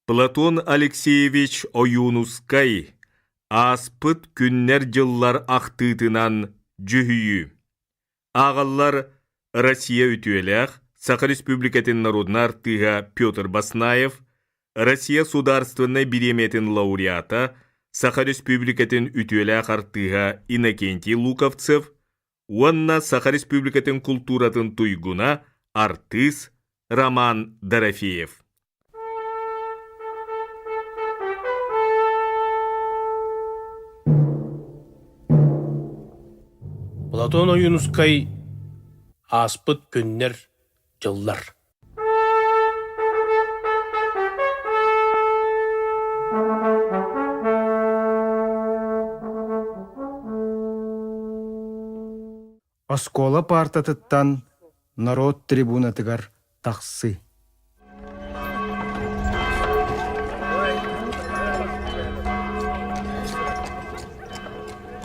Платон Алексеевич Ойуунускай «Ааспыт күннэр-дьыллар ахтыытынан дьүһүйүү» Ааҕаллар Россия үтүөлээх, Саха Республикатын народнай артыыһа Петр Баснаев, Россия судаарственнай бириэмийэтин лауреата, Саха Республикатын үтүөлээх артыыһа Иннокентий Луковцев уонна Саха Республикатын култууратын туйгуна, артыыс Роман Дорофеев. Платон Ойуунускай «Ааспыт күннэр, дьыллар» Оскуола паартатыттан норуот трибунатыгар тахсыы.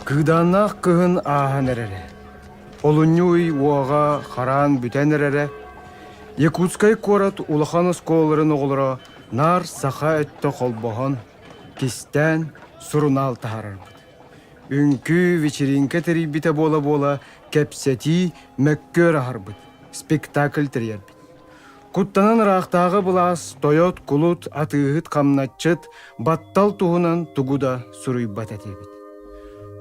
Кыыдааннаах кыһын ааһан эрэрэ. Олунньу ый уоҕа хараан бүтэн эрэрэ. Якутскай куорат улахан оскуолаларын оҕолоро наар саха өттө холбоһон, кистээн сурунаал таһаарарбыт. Үҥкүү, вечеринка тэрийбитэ буола-буола кэпсэтии, мөккүөр аһарбыт, спектакль тэрийэрбит. Куттанан ыраахтааҕы былаас тойот, кулут, атыыһыт, хамначчыт, баттал туһунан тугу да суруйбат этибит.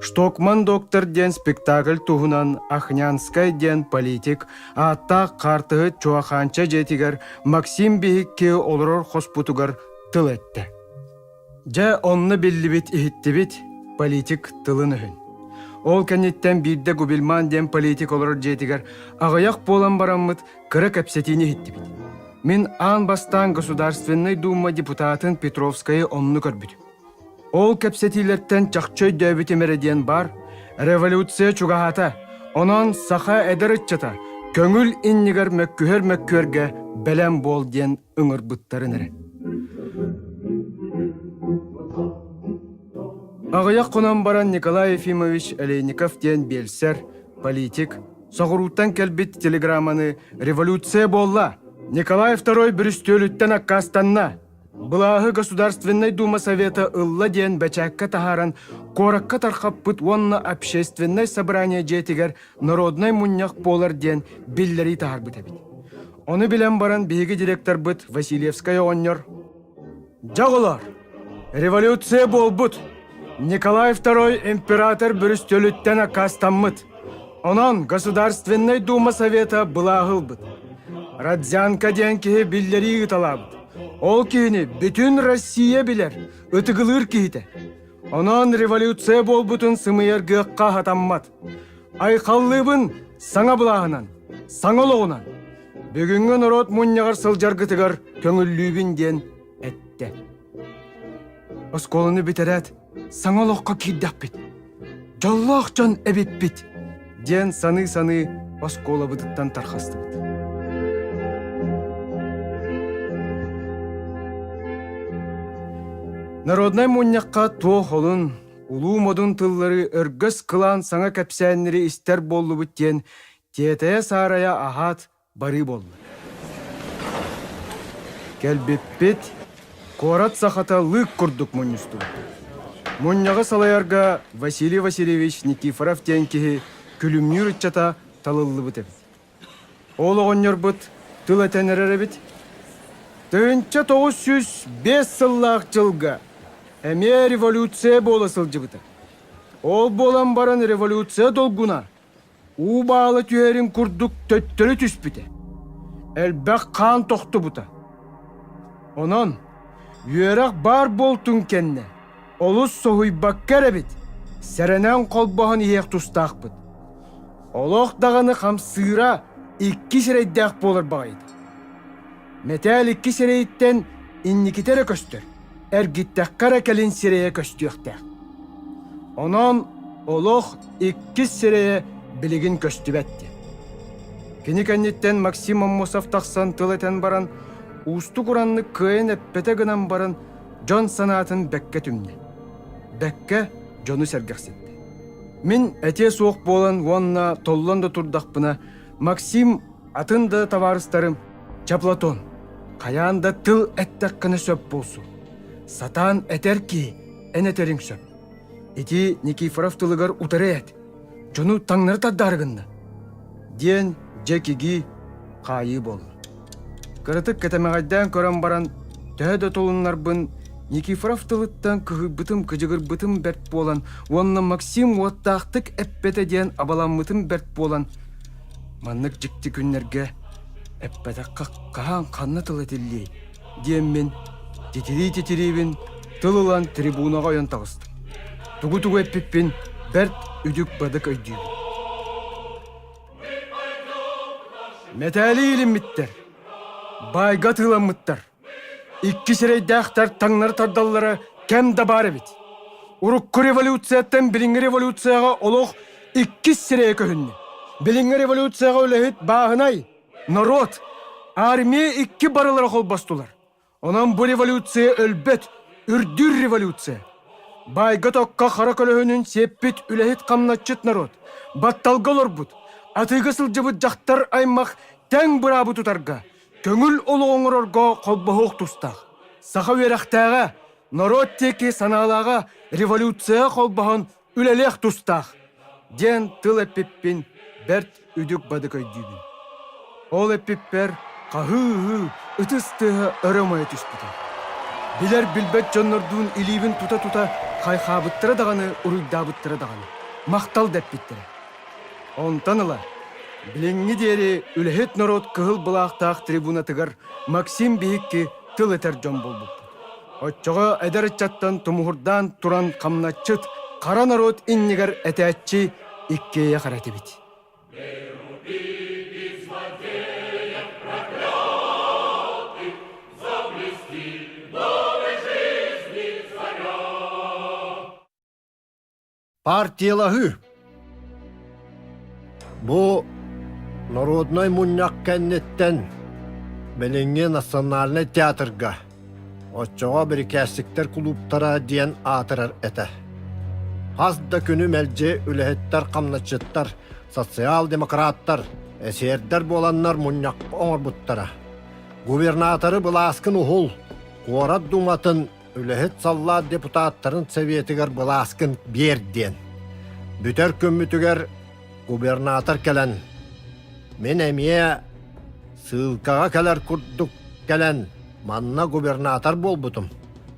Штокман доктор диэн спектакль туһунан Ахнянскай диэн политик ааттаах хаартыһыт Чуохаанча дьиэтигэр Максим биһикки олорор хоспутугар тыл эттэ. Дьэ, онно биллибит-иһиттибит политик тылын-өһүн. Ол кэнниттэн биирдэ Губельман диэн политик олорор дьиэтигэр аҕыйах буолан бараммыт кыра кэпсэтиини иһиттибит. Мин аан бастаан Государственнай Дума депутатын Петровскайы онно көрбүтүм. Ол кэпсэтиилэртэн чахчы өйдөөбүтүм эрэ диэн баар, революция чугаһаата, онон саха эдэр ыччата көҥүл иннигэр мөккүһэр мөккүөргэ бэлэм буол диэн ыҥырбыттарын эрэ. Аҕыйах хонон баран Николай Ефимович Олейников диэн биэлсэр, политик, соҕурууттан кэлбит телеграмманы «Революция буолла! Николай II бүрүстүөлүттэн аккаастанна! Былааһы Государственнай Дума Совета ылла» диэн бэчээккэ таһааран куоракка тархаппыт уонна общественнай собрание дьиэтигэр народнай мунньах буолар диэн биллэрии таһаарбыт эбит. Ону билэн баран биһиги директорбыт Васильевскай оҕонньор «Дьэ оҕолоор, революция буолбут! Николай II император бүрүстүөлүттэн аккаастаммыт. Онон Государственнай Дума Совета былааһы ылбыт. Родзянко диэн киһи биллэрии ыыталаабыт. Ол киһини бүтүн Россия билэр, ытыгылыыр киһитэ. Онон революция буолбутун сымыйаргыахха хатаммат. Айхаллыыбын саҥа былааһынан, саҥа олоҕунан. Бүгүҥҥү норуот мунньаҕар сылдьаргытыгар көҥүллүүбүн диэн эттэ. Оскуоланы бүтэрээт, саҥа олоххо киирдэхпит. Дьоллоох дьон эбиппит диэн саныы-саныы оскуолабытыттан тархастыбыт. Народнай мунньахха туох олун, улуу модун тыллары өргөс кылаан саҥа кэпсээннэри истэр буоллубут диэн тиэтэйэ-саарайа аһаат барыы буолла. Кэлбиппит, куорат сахата лыык курдук мунньустубут. Мунньаҕы салайарга Василий Васильевич Никифоров диэн киһи күлүмнүүр ыччата талыллыбыт эбит. Ол оҕонньорбут тыл этэн эрэр эбит. 1905 сыллаах дьылга эмиэ революция буола сылдьыбыта. Ол буолан баран революция долгуна уу баала түһэрин курдук төттөрү түспүтэ. Элбэх хаан тохтубута. Онон үөрэх баар буолтун кэннэ олус соһуйбакка эрэбит, сэрэнэн холбоһон иһиэх тустаахпыт. Олох даҕаны хамсыыра икки сирэйдээх буолар баҕайыта. Мэтээл икки сирэйиттэн инникитэ эрэ көстөр, эргиттэххэ эрэ кэлин сирэйэ көстүөхтээх. Онон олох иккис сирэйэ билигин көстүбэт диэн. Кини кэнниттэн Максим Аммосов тахсан тыл этэн баран, уустук ураннык кыайан эппэтэ гынан баран, дьон санаатын бэккэ түмнэ. Бэккэ дьону сэргэхситтэ. Мин этиэ суох буолан уонна толлон да турдахпына, Максим атын да табаарыстарым «Чэ, Платон, Хайаан да тыл эттэххинэ сөп буолсу. Сатаан этэр киһи эн этэриҥ сөп. Ити Никифоров тылыгар утары эт. Дьону таҥнары тардаары гынна. Диэн дьэ кигии хаайыы буолла. Кыратык кэтэмэҕэйдээн көрөн баран, төһө да тулуннарбын Никифоров тылыттан кыһыйбытым-кыдьыгырбытым бэрт буолан уонна Максим уоттаахтык эппэтэ диэн абаламмытым бэрт буолан, маннык дьикти күннэргэ эппэтэххэ хаһан ханна тыл этиллиэй диэммин титирии-титириибин тыл ылан трибунаҕа ойон таҕыстым. Тугу-тугу эппиппин бэрт үдүк-бадык өйдүүбүн. Мэтээли иилиммиттэр, баайга атыыламмыттар. Икки сирэйдээхтэр таҥнары тардаллара кэм да баар эбит. Урукку революцияттан билиҥҥи революцияҕа олох иккис сирэйэ көһүннэ. Билиҥҥи революцияҕа үлэһит бааһынай, норуот, армия икки барылара холбостулар. Онон бу революция өлбөт, үрдүүр революция. Баайга-токко хара көлөһүнүн сиэппит үлэһит-хамначчыт норуот, батталга олорбут, атыыга сылдьыбыт дьахтар аймах тэҥ быраабы тутарга, көҥүл олоҕу оҥорорго холбоһуох тустаах. Саха үөрэхтээҕэ, норуот диэки санаалааҕа революция холбоһон үлэлиэх тустаах диэн тыл эппиппин бэрт үдүк-бадык өйдүүбүн. Ол эппиппэр хаһыы-ыһыы, ытыс тыаһа өрө умайа түспүтэ. Билэр-билбэт дьоннордуун илиибин тута-тута хайхаабыттара даҕаны, уруйдаабыттара даҕаны, махтал дэппиттэрэ. Онтон ыла билиҥҥи диэри үлэһит норуот кыһыл былаахтаах трибунатыгар Максим биһикки тыл этэр дьон буолбуппут. Оччоҕо эдэр ыччаттан тумуһурдаан туран хамначчыт, хара норуот иннигэр этээччи иккиэйэх эрэ этибит. Партиялаһыы Бу норуодунай мунньах кэнниттэн билиҥҥи национальнай театрга оччоҕо бирикээсчиктэр кулууптара диэн аатырар этэ. Хас да күнү мэлдьи үлэһиттэр-хамначчыттар, социал-демократтар, эсиэрдэр буоланнар мунньах оҥорбуттара. Губернаторы былааскын уһул, куорат дууматын үлэһит саллаат депутаттарын советыгар былааскын биэр диэн. Бүтэр күммүтүгэр губернатор кэлэн, мин эмиэ сыылкаҕа кэлэр курдук кэлэн манна губернатор буолбутум.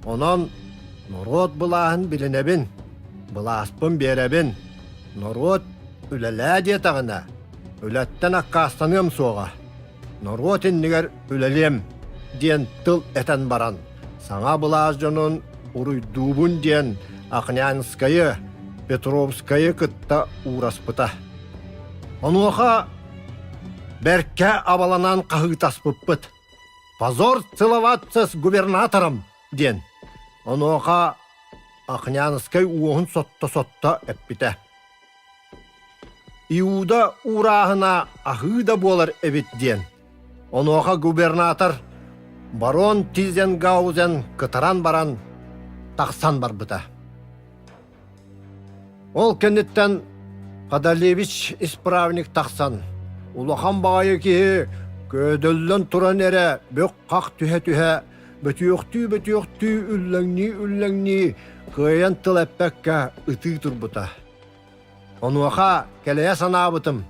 Онон норуот былааһын билинэбин, былааспын биэрэбин. Норуот үлэлээ диэтэҕинэ, үлэттэн аккаастаныам суоҕа. Норуот иннигэр үлэлиэм диэн тыл этэн баран, саҥа былаас дьонун уруйдуубун диэн Ахнянскайы, Петровскайы кытта уураспыта. Онуоха бэркэ абаланан хаһыытаспыппыт. «Позор целоваться с губернатором!» диэн. Онуоха Ахнянскай уоһун сотто-сотто эппитэ. Иуда уурааһына аһыы да буолар эбит диэн. Онуоха губернатор барон Тизенгаузен кытаран баран тахсан барбыта. Ол кэнниттэн Ходолевич исправник тахсан, улахан баҕайы киһи көөдөллөн туран эрэ бөх-хах түһэ-түһэ, бөтүөхтүү-бөтүөхтүү үллэҥнии-үллэҥнии кыайан тыл эппэккэ ытыы турбута. Онуоха кэлэйэ санаабытым,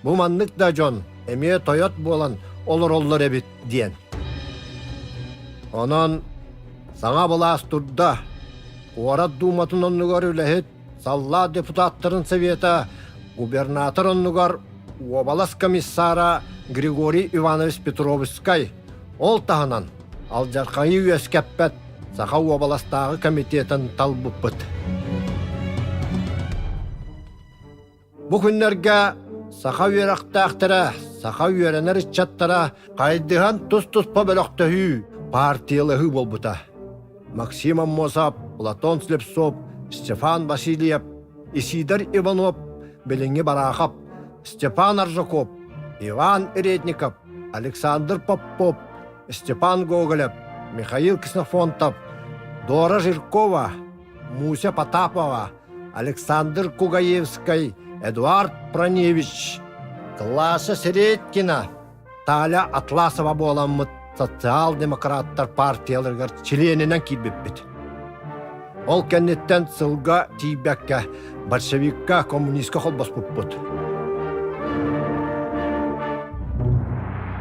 бу маннык да дьон эмиэ тойот буолан олороллор эбит диэн. Онон саҥа былаас турда, куорат дууматын оннугар үлэһит саллаат депутаттарын совета губернатор оннугар уобалас комиссара Григорий Иванович Петровскай, ол таһынан алдьархайы үөскэппэт Саха уобаластааҕы комитетын талбыппыт. Бу күннэргэ саха үөрэхтээхтэрэ, саха үөрэнэр ыччаттара хайдыһан тус-туспа бөлөхтөһүү, партиялаһыы буолбута. Максим Аммосов, Платон Слепцов, Стефан Васильев, Исидор Иванов, билиҥҥи Бараахап, Степан Аржаков, Иван Редников, Александр Попов, Степан Гоголев, Михаил Ксенофонтов, Дора Жиркова, Муся Потапова, Александр Кугаевскай, Эдуард Проневич, Класса Середкина, Таля Атласова буоламмыт. социал-демократтар партияларыгар чилиэнинэн киирбиппит. Ол кэнниттэн сылга тиийбэккэ большевикка, коммунистка холбоспуппут.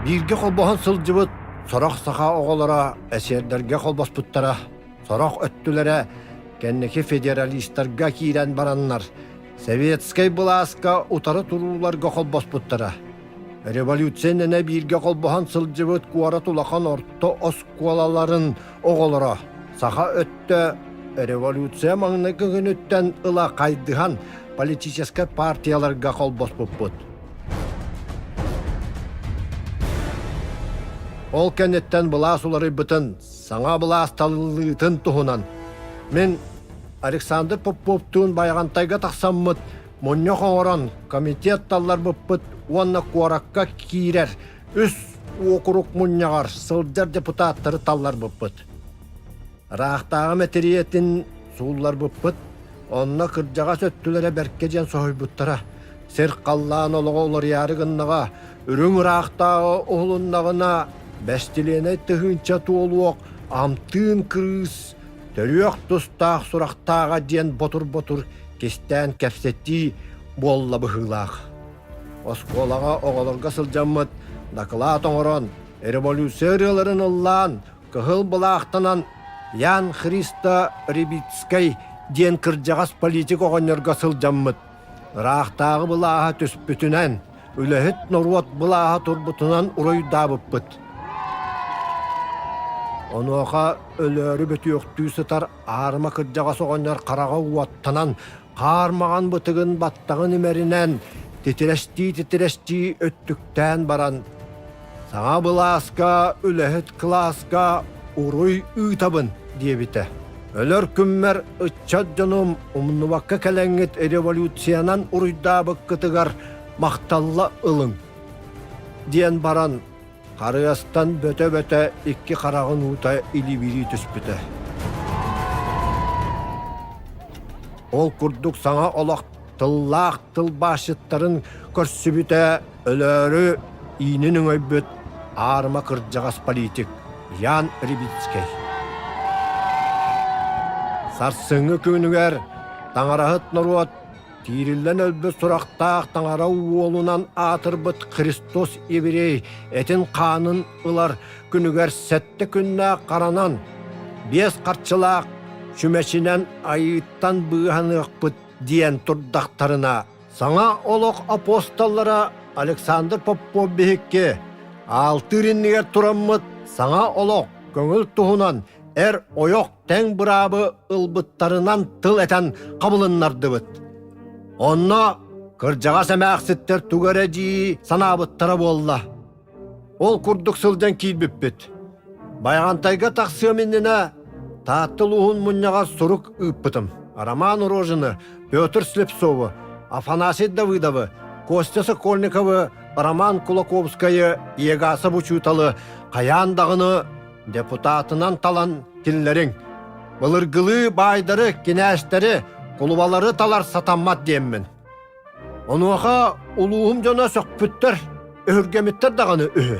Бииргэ холбоһон сылдьыбыт сорох саха оҕолоро эсердэргэ холбоспуттара, сорох өттүлэрэ кэнники федералистарга киирэн бараннар советскай былааска утары турууларга холбоспуттара. Революция иннинэ бииргэ холбоһон сылдьыбыт куорат улахан орто оскуолаларын оҕолоро саха өттө революция маҥнайгы күнүттэн ыла хайдыһан политическай партияларга холбоспуппут. Ол кэнниттэн былаас уларыйбытын, саҥа былаас талыллыытын туһунан мин Александр Поповтуун Байаҕантайга тахсаммыт мунньах оҥорон комитет талларбыппыт уонна куоракка киирэр үс уокурук мунньаҕар сылдьар депутаттары талларбыппыт. Ыраахтааҕы мэтириэтин суулларбыппыт, онно кырдьаҕас өттүлэрэ бэркэ диэн соһуйбуттара. Сир-халлаан олоҕо уларыйаары гыннаҕа, үрүҥ ыраахтааҕы уһулуннаҕына, бэстилиэнэй тыһыынча туолуох амтыын кырыыс төрүөх тустаах сурахтааҕа диэн ботур-ботур кистээн кэпсэтии буолла быһыылаах. Оскуолаҕа оҕолорго сылдьаммыт дакылаат оҥорон, революция ырыаларын ыллаан, кыһыл былаахтанан Ян Христо Рибицкэй диэн кырдьаҕас политик оҕонньорго сылдьаммыт, ыраахтааҕы былааһа түспүтүнэн, үлэһит норуот былааһа турбутунан уруйдаабыппыт. Онуоха өлөөрү бөтүөхтүү сытар аарыма кырдьаҕас оҕонньор хараҕа уоттанан, хаар маҕан бытыгын баттаҕын имэринэн, титирэстии-титирэстии өттүктээн баран, «Саҥа былааска, үлэһит кылааска уруй ыытабын» диэбитэ. Өлөр күммэр ыччат дьонум умнубакка кэлэҥҥит революциянан уруйдаабыккытыгар махталла ылыҥ диэн баран Харыастан бөтө-бөтө икки хараҕын уута илибирии түспүтэ. Ол курдук саҥа олох тыллаах тылбаасчыттарын көрсүбүтэ өлөөрү иинин өҥөйбүт аарыма кырдьаҕас политик Ян Рибицкэй. Сарсыҥҥы күнүгэр таҥараһыт норуот Тиириллэн өлбүт сурахтаах таҥара уолунан аатырбыт Христос еврей этин-хаанын ылар күнүгэр сэттэ күннээх харанан, биэс харчылаах чүмэчинэн айыыттан быыһаныахпыт диэн турдахтарына, саҥа олох апостоллара Александр Попов биһикки аалтыыр иннигэр тураммыт саҥа олох көҥүл туһунан эр-ойох тэҥ быраабы ылбыттарынан тыл этэн хабылыннардыбыт. Онно кырдьаҕас эмээхситтэр тугу эрэ дии санаабыттара буолла. Ол курдук сылдьан киирбиппит. Байаҕантайга тахсыам иннинэ Таатта улууһун мунньаҕар сурук ыыппытым. Роман Рожины, Петр Слепцову, Афанасий Давыдовы, Костя Сокольниковы, Роман Кулаковскайы, Егасов учууталы хайаан даҕаны Депутатынан талан киллэриҥ. Былыргылыы баайдары, кинээстэри, кулубалары талар сатаммат диэммин. Онуоха улууһум дьоно сөхпүттэр, өһүргэмиттэр даҕаны үһү.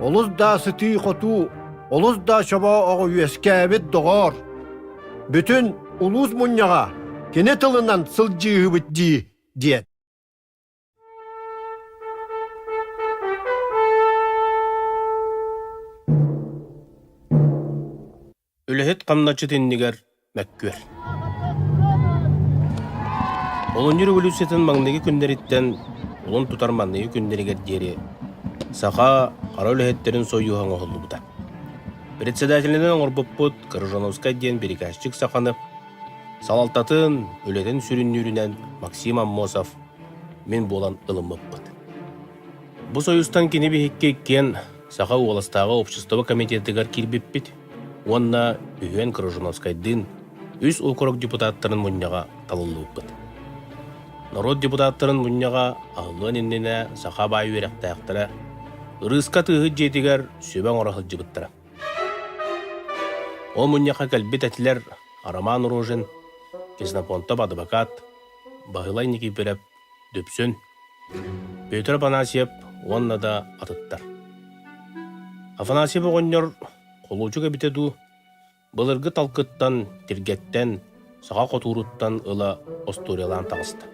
Олус да сытыы-хотуу, олус да чобоо оҕо үөскээбит доҕоор. Бүтүн улуус мунньаҕа кини тылынан сылдьыыһыбыт дии диэн. Үлэһит хамначчыт иннигэр мөккүөр. Олунньу революциятын маҥнайгы күннэриттэн улун тутар маҥнайгы күннэригэр диэри саха хара үлэһиттэрин сойууһа оҥоһуллубута. Председателинэн оҥорбуппут Крыжановскай диэн приказчик саханы салалтатын, үлэтин сүрүннүүрүнэн Максим Аммосов мин буолан ылыммыппыт. Бу сойуустан кини биһикки иккиэн Саха уоластааҕы общество комитетыгар киирбиппит уонна үһүөн Крыжановскайдыын үс округ депутаттарын мунньаҕа талыллыбыппыт. Норуот депутаттарын мунньаҕа аһыллыан иннинэ саха баай үөрэхтээхтэрэ Ырыыска тыаһыт дьиэтигэр сүбэ оҥоро сылдьыбыттара. Ол мунньахха кэлбит этилэр Роман Рожин, Ксенофонтов адвокат, Баһылай Никифоров Дүпсүн, Петр Апанасьев уонна да атыттар. Афанасьев оҕонньор холуочук эбитэ дуу, былыргы талкыттан, тиргэттэн, саха хотууруттан ыла остуоруйалаан таҕыста.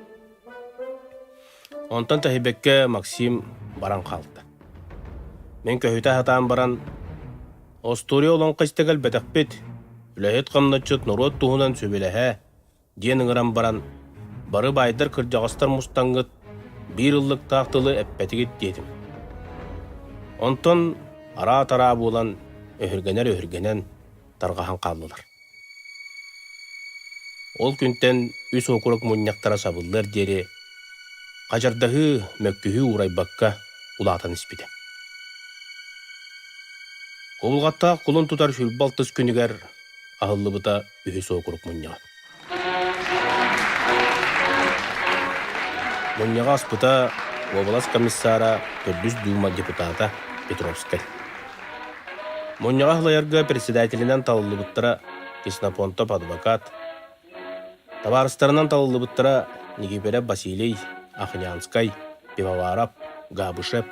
Онтон тэһийбэккэ Максим баран хаалта. Мин көһүтэ сатаан баран, «Остуоруйа олоҥхо истэ кэлбэтэхпит, үлэһит-хамначчыт норуот туһунан сөбүлэһэ» диэн ыҥыран баран, бары баайдар кырдьаҕастар мустаҥҥыт биир ыллыктаах тылы эппэтигит диэтим. Онтон араа-тараа буолан, өһүргэнэр-өһүргэнэн тарҕаһан хааллылар. Ол күнтэн үс уокурук мунньахтара сабыллыар диэри хадьардаһыы, мөккүһүү уурайбакка улаатан испитэ. Кубулҕаттаах кулун тутар 26 күнүгэр аһыллыбыта үһүс уокурук мунньаҕа. Мунньаҕы аспыта уобалас комиссара, төрдүс Дума депутата Петровскай. Мунньаҕы аһылайарга председателинэн талыллыбыттара Ксенофонтов адвокат, табаарыстарынан талыллыбыттара Никифоров Василий, Ахнянскай, Пивоваров, Габышев,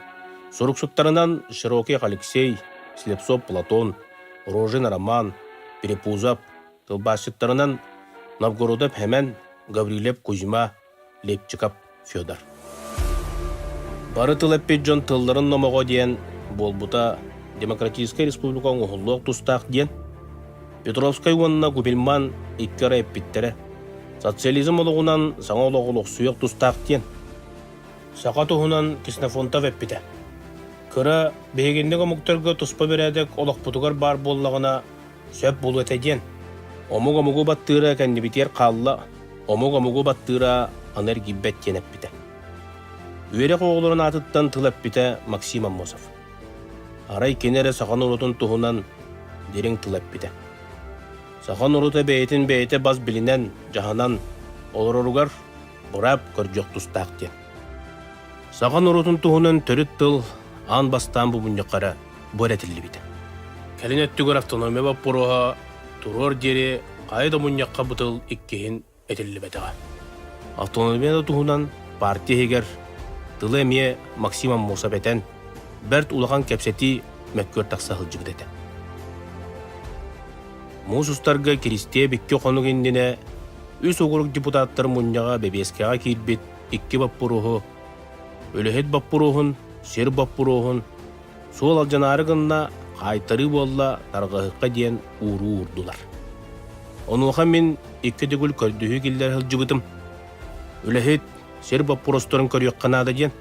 суруксуттарынан Широких Алексей, Слепцов Платон, Рожин Роман, Перепузов, Тылбаасчыттарынан Новгородов Хэмэн, Гаврильев Кузьма, Лепчиков Федор. Бары тыл эппит дьон тылларын номоҕо диэн буолбута Демократическай республика оҥоһуллуох тустаах диэн Петровскай уонна Губельман икки ара эппиттэрэ. Социализм олоҕунан саҥа олоҕу олохсуйуох тустаах диэн. Саха туһунан Ксенофонтов эппитэ. Кыра, биһигинник омуктарга туспа бэрээдэк олохпутугар баар буоллаҕына, Сөп буолуо этэ диэн. Омук омугу баттыыра кэннибитигэр хаалла, омук омугу баттыыра аны эргийбэт диэн эппитэ. Үөрэх оҕолорун аатыттан тыл эппитэ Максим Аммосов. Арай кини эрэ саха норуотун туһунан дириҥ тыл эппитэ. Саха норуота бэйэтин бэйэтэ бас билинэн, дьаһанан олороругар быраап көрдьүөх тустаах диэн. Саха норуотун туһунан төрүт тыл аан бастаан бу мунньахха эрэ бу эрэ этиллибитэ. Кэлин өттүгэр автономия боппуруоһа туруор диэри хайа да мунньахха бу тыл иккиһин этиллибэтэҕэ. Автономия да туһунан партия иһигэр тылы эмиэ Максим Аммосов этэн, бэрт улахан кэпсэтии мөккүөр тахса сылдьыбыт этэ. Муус устарга Киристиэп икки хонук иннинэ үс угурук депутаттар мунньаҕа бэбиэскэҕэ киирбит икки боппуруоһу үлэһит боппуруоһун, сир боппуруоһун, суол алдьанаары гынна, хаайтарыы буолла, тарҕаһыкка диэн ууруу уурдулар. Онуоха мин икки төгүл көрдөһүү киллэрэ сылдьыбытым. Үлэһит сир боппуруостарын көрүөххэ наада диэн.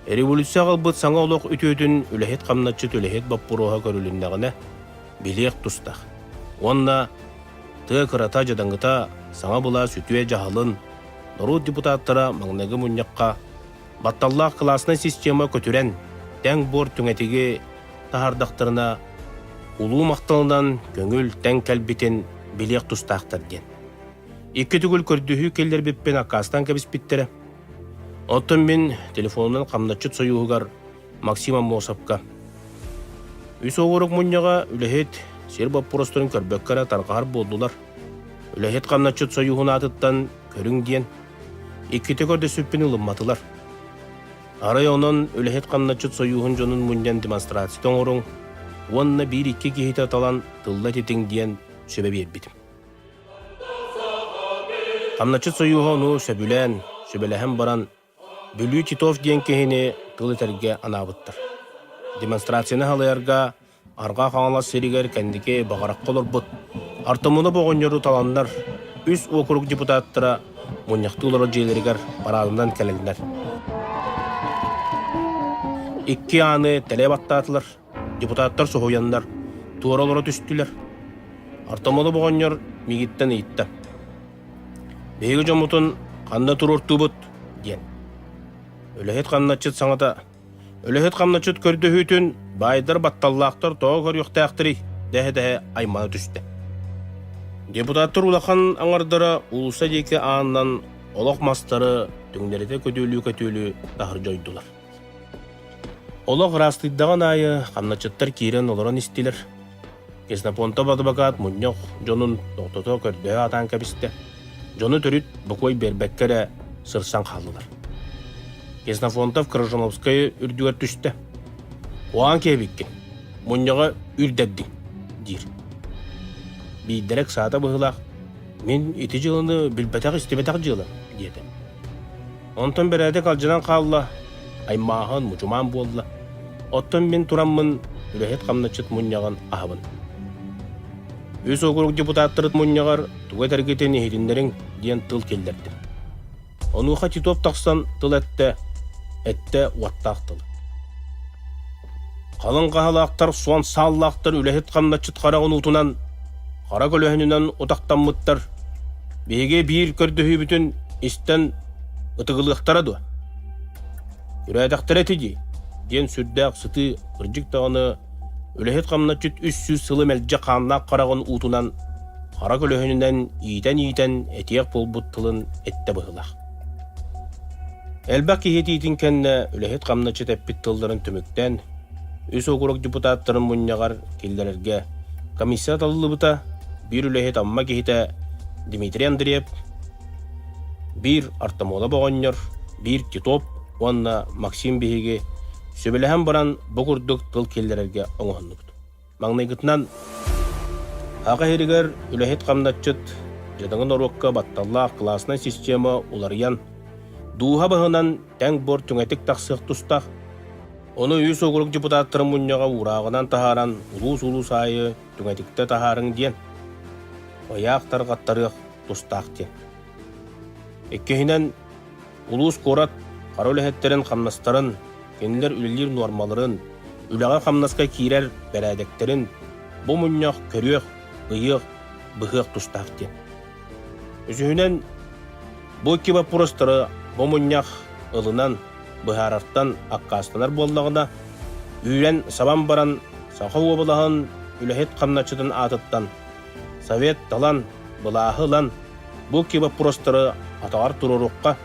Революция аҕалбыт саҥа олох үтүөтүн үлэһит-хамначчыт үлэһит боппуруоһа көрүлүннэҕинэ, билиэх тустаах. Уонна тыа кырата дьадаҥыта саҥа былаас үтүө дьаһалын норуот депутаттара маҥнайгы мунньахха батталлаах класснай система көтүрэн, тэҥ буор түҥэтиги таһаардахтарына, улуу махталынан көҥүл тэҥ кэлбитин билиэх тустаахтар диэн. Икки төгүл көрдөһүү киллэрбиппин аккаастаан кэбиспиттэрэ. Оттон мин телефонунан хамначчыт сойууһугар Максим Аммосовка Үс оҕурук мунньаҕа үлэһит сир боппуруостарын көрбөккө эрэ тарҕаһар буоллулар. Үлэһит хамначчыт сойууһун аатыттан көрүҥ диэн иккитэ көрдөспүппүн ылымматылар. Арай онон үлэһит хамначчыт сойууһун дьонун мунньан демонстрация оҥоруҥ уонна биир-икки киһитэ талан тылла этитиҥ диэн сүбэ биэрбитим. Хамначчыт сойууһа ону сөбүлээн, сүбэлэһэн баран Бүлүү Титов диэн киһини тыл этэргэ анаабыттар. Демонстрацияны халыйарга Арҕаа Хаҥалас сиригэр кэнники Баҕарахха олорбут Артамонов оҕонньору таланнар, үс уокурук депутаттара мунньахтыы олорор дьиэлэригэр параадынан кэлэллэр. Икки ааны тэлэ баттаатылар, депутаттар соһуйаннар туора олоро түстүлэр. Артамонов оҕонньор миигиттэн ыйытта: «Биһиги дьоммутун ханна туруортуубут?» диэн. Үлэһит хамначчыт саҥата Үлэһит хамначчыт көрдөһүүтүн баайдар батталлаахтар тоҕо көрүөхтээхтэрий дэһэ-дэһэ аймана түстэ. Депутаттар улахан аҥардара уулусса диэки аанынан олох мастары түҥнэритэ көтүөлүү-көтүөлүү таһырдьа ойдулар. Олох ыраастыйдаҕын аайы хамначчыттар киирэн олорон истилэр. Ксенофонтов адвокат мунньах дьонун тохтото көрдөһө аатаан кэбистэ. Дьону төрүт бокуой биэрбэккэ эрэ сырсан хааллылар. Ксенофонтов Крыжановскай үрдүгэр түстэ. «Куһаҕан киһи эбиккин. Мунньаҕы үрдэрдиҥ, диир. Биирдэрэ ыксаата быһыылаах, мин ити дьыаланы билбэтэх-истибэтэх дьыалам, диэтэ. Онтон бэрээдэк алдьанан хаалла, аймааһын, мучумаан буолла. Оттон мин тураммын үлэһит хамначчыт мунньаҕын аһабын. Үс уокурук депутаттарын мунньаҕар тугу этэргитин иһитиннэриҥ диэн тыл киллэрдим. Онуоха Титов тахсан тыл эттэ, эттэ уоттаах тыл. Халыҥ хаһалаахтар, суон сааллаахтар үлэһит хамначчыт хараҕын уутунан, хара көлөһүнүнэн утахтаммыттар. Биһиги биир көрдөһүүбүтүн истэн ытыгылыахтара дуо? Күрээтэхтэрэ ити дии, диэн сүрдээх сытыы, кырдьык даҕаны үлэһит хамначчыт 300 сылы мэлдьи хааннаах хараҕын уутунан, хара көлөһүнүнэн иитэн-иитэн этиэх буолбут тылын эттэ быһыылаах. Элбэх киһи этиитин кэннэ үлэһит хамначчыт эппит тылларын түмүктээн, үс уокурук депутаттарын мунньаҕар киллэрэргэ комиссия талыллыбыта, биир үлэһит Амма киһитэ Дмитрий Андреев, биир Артамонов оҕонньор, биир Титов уонна Максим биһиги сүбэлэһэн баран бу курдук тыл киллэрэргэ оҥоһуннубут. Маҥнайгытынан, Аҕа иһиригэр үлэһит хамначчыт дьадаҥы норуокка батталлаах класснай система уларыйан, дууһа баһынан тэҥ буор түҥэтик тахсыах тустаах. Ону үс уокурук депутаттарын мунньаҕа уурааҕынан таһааран улуус-улуус аайы түҥэтиктэ таһаарыҥ диэн, ыйаах тарҕаттарыах тустаах диэн. Иккиһинэн, улуус куорат хара үлэһиттэрин хамнастарын, кинилэр үлэлиир нуормаларын, үлэҕэ-хамнаска киирэр бэрээдэктэрин бу мунньах көрүөх, ыйыах, быһыах тустаах диэн. Үсүһүнэн, бу икки боппуруостары бу мунньах ылынан быһаарартан аккаастанар буоллаҕына, үүрэн сабан баран Саха уобалаһын үлэһит хамначчытын аатыттан Совет талан, былааһы ылан, бу икки боппуруостары атаҕар туруоруохха,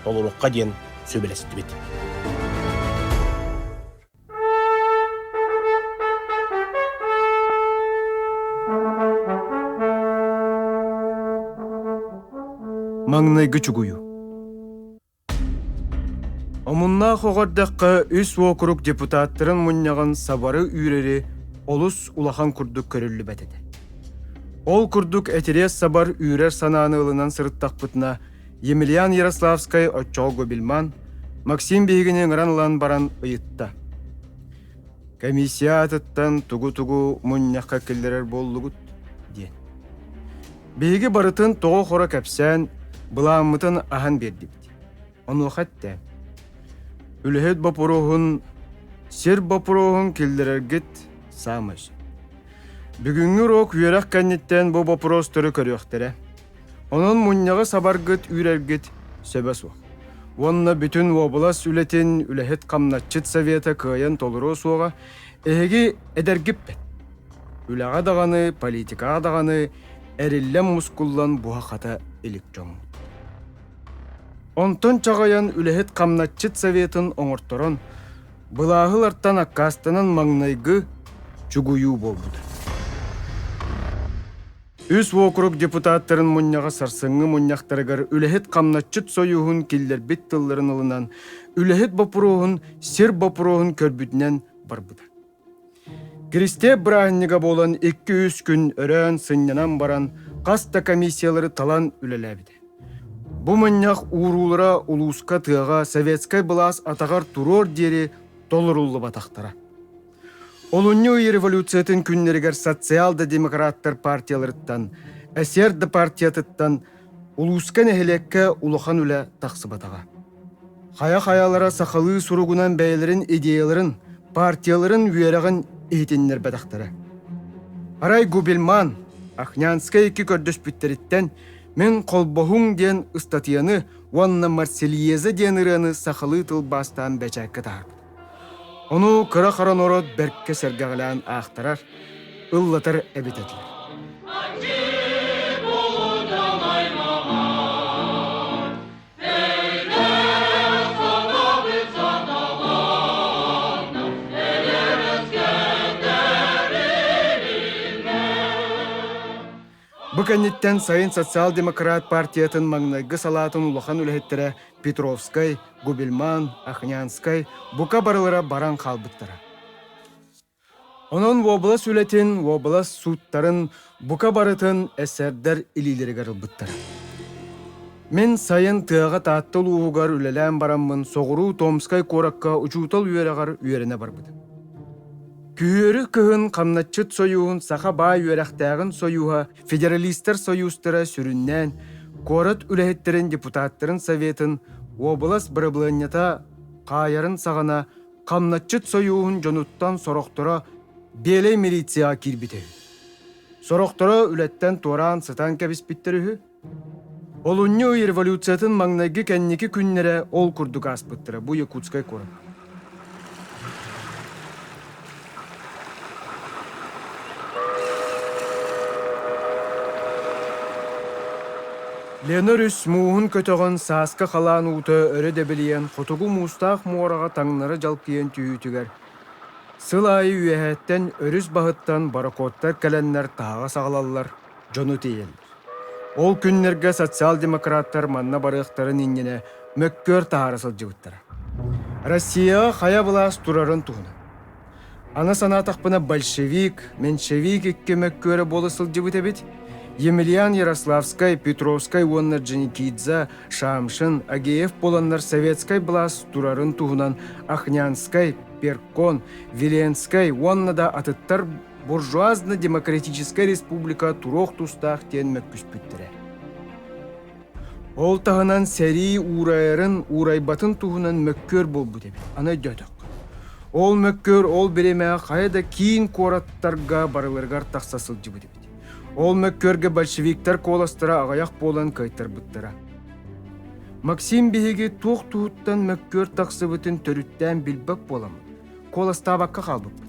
толоруохха диэн сүбэлэстибит. Маҥнайгы чугуйуу Омуннаах оҕо эрдэххэ үс уокурук депутаттарын мунньаҕын сабары үүрэри олус улахан курдук көрүллүбэт этэ. Ол курдук этириэс сабар үүрэр санааны ылынан сырыттахпытына, Емельян Ярославскай оччоҕо Гобельман Максим биһигини ыҥыран ылан баран ыйытта. «Комиссия аатыттан тугу-тугу мунньахха киллэрэр буоллугут?» диэн. Биһиги барытын тоҕо-хоро кэпсээн, былааммытын аһан биэрдибит. Онуоха эттэ: «Үлэһит боппуруоһун, сир боппуруоһун киллэрэргит саамай сөп. Бүгүҥҥү уруок үөрэх кэнниттэн бу боппуруостары көрүөхтэрэ. Онон мунньаҕы сабаргыт, үүрэргит сөбө суох. Уонна бүтүн уобалас үлэтин үлэһит хамначчыт совета кыайан толоруо суоҕа, эһиги эдэргиппит. Үлэҕэ даҕаны, политикаҕа даҕаны эриллэн-мускуллан буһа-хата илик дьоммут. Онтон чаҕыйан үлэһит хамначчыт советын оҥорторон, былааһы ылартан аккаастанан маҥнайгы чугуйуу буолбута. Үс уокурук депутаттарын мунньаҕа сарсыҥҥы мунньахтарыгар үлэһит хамначчыт сойууһун киллэрбит тылларын ылынан, үлэһит боппуруоһун сир боппуруоһун көрбүтүнэн барбыта. Киристиэп бырааһынньыга буолан 2-3 күн өрөөн сынньанан баран хас да комиссиялары талан үлэлээбитэ. Бу мунньах ууруулара улууска тыаҕа советскай былаас атаҕар туруор диэри толоруллубатахтара. Олунньу ый революциятын күннэригэр социал-демократтар партияларыттан, эсер да партиятыттан улууска нэһилиэккэ улахан үлэ тахсыбатаҕа. Хайа-хайалара сахалыы суругунан бэйэлэрин идеяларын, партияларын үөрэҕин иһитиннэрбэтэхтэрэ. Арай Губельман, Ахнянскай икки көрдөспүттэриттэн «Мин холбоһуҥ» диэн ыстатыйаны уонна «Марсельеза» диэн ырыаны сахалыы тылбаастаан бэчээккэ таһаарбыт. Ону кыра-хара норуот бэркэ сэргэҕэлээн аахтарар, ыллатар эбит этилэр. Бу кэнниттэн сайын социал-демократ партиятын маҥнайгы салаатын улахан үлэһиттэрэ Петровскай, Губельман, Ахнянскай бука барылара баран хаалбыттара. Онон уобалас үлэтин, уобалас сууттарын бука барытын эсердэр илиилэригэр ылбыттара. Мин сайын тыаҕа Таатта улууһугар үлэлээн бараммын соҕуруу Томскай куоракка учуутал үөрэҕэр үөрэнэ барбытым. Күһүөрү кыһын Хамначчыт сойууһун саха баай үөрэхтээҕин сойууһа Федералистар сойуустара сүрүннээн куорат үлэһиттэрин депутаттарын советын уобалас бырабылыанньата хаайарын саҕана Хамначчыт сойууһун дьонуттан сорохторо биэлэй милицияҕа киирбитэ үһү. Сорохторо үлэттэн туораан сытан кэбиспиттэр үһү. Олунньу ый революциятын маҥнайгы кэнники күннэрэ ол курдук ааспыттара бу Якутскай куорат. Лена өрүс мууһун көтөҕөн сааскы халаан уута өрө дэбилийэн хотугу муустаах муораҕа таҥнары дьалкыйан түһүүтүгэр сыл аайы үөһээттэн өрүс баһыттан борокуоттар кэлэннэр таһаҕас аҕалаллар, дьону тиэйэллэр. Ол күннэргэ социал-демократтар манна барыахтарын иннинэ мөккүөр таһаара сылдьыбыттара. Россияҕа хайа былаас турарын туһунан. Аны санаатахпына большевик, меньшевик икки мөккүөрэ буола сылдьыбыт эбит. Емельян Ярославскай, Петровскай уонна Джаникидзе, Шамшин, Агеев буоланнар советскай былаас турарын туһунан Ахнянскай, Перкон, Веленскай уонна да атыттар буржуазно-демократическай республика туруох тустаах диэн мөккүспүттэрэ. Ол таһынан сэрии уурайарын, уурайбатын туһунан мөккүөр буолбут эбит. Аны өйдөөтөххө. Ол мөккүөр ол бириэмэҕэ хайа да киин куораттарга барыларыгар тахса сылдьыбыт эбит. Ол мөккүөргэ большевиктар куоластара аҕыйах буолан кыайтарбыттара. Максим биһиги туох туһуттан мөккүөр тахсыбытын төрүттээн билбэт буоламмыт, куоластаабакка хаалбыппыт.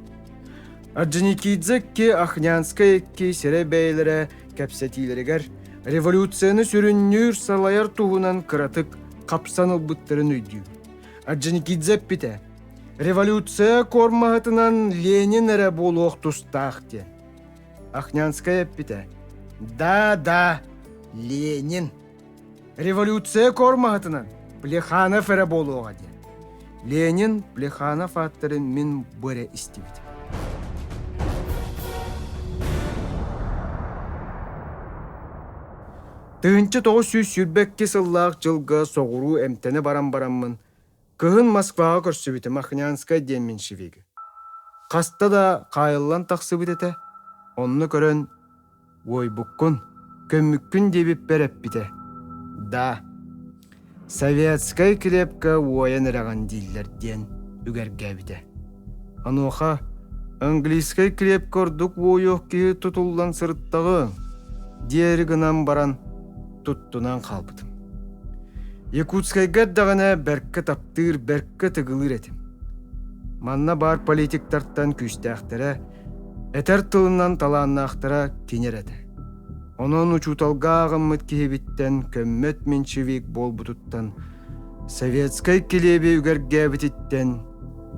Орджоникидзе икки, Ахнянскай икки сирэй бэйэлэрэ кэпсэтиилэригэр революцияны сүрүннүүр салайар туһунан кыратык хапсан ылбыттарын өйдүүбүт. Орджоникидзе эппитэ: «Революция куормаһытынан Ленин эрэ буолуох тустаах» диэн. Ахнянскай эппитэ: «Да, да, Ленин. Революция куормаһытынан Плеханов эрэ буолуоҕа» диэн. Ленин, Плеханов ааттарын мин бу эрэ истибитим. 1922 сыллаах дьылга соҕуруу эмтэнэ баран бараммын, кыһын Москваҕа көрсүбүтүм Ахнянскай диэн меньшевигы. Хаста да хаайыллан тахсыбыт этэ, онно көрөн Уойбуккун, көммүккүн диэбиппэр эппитэ: «Да, советскай килиэпкэ уойан эрэҕин дииллэр» диэн үгэргээбитэ. Онуоха английскай килиэпкэ ордук уойуох киһи тутуллан сырыттаҕыҥ диэри гынан баран туттунан хаалбытым. Якутскайга эрдэҕинэ бэркэ таптыыр, бэркэ тыгылыыр этим. Манна баар политиктартан күүстээхтэрэ Этэр тылынан талааннаахтара кини эрэ этэ. Онон учууталга ааҕыммыт киһибиттэн көммөт меньшевик буолбутуттан, советскай килиэби үгэргээбититтэн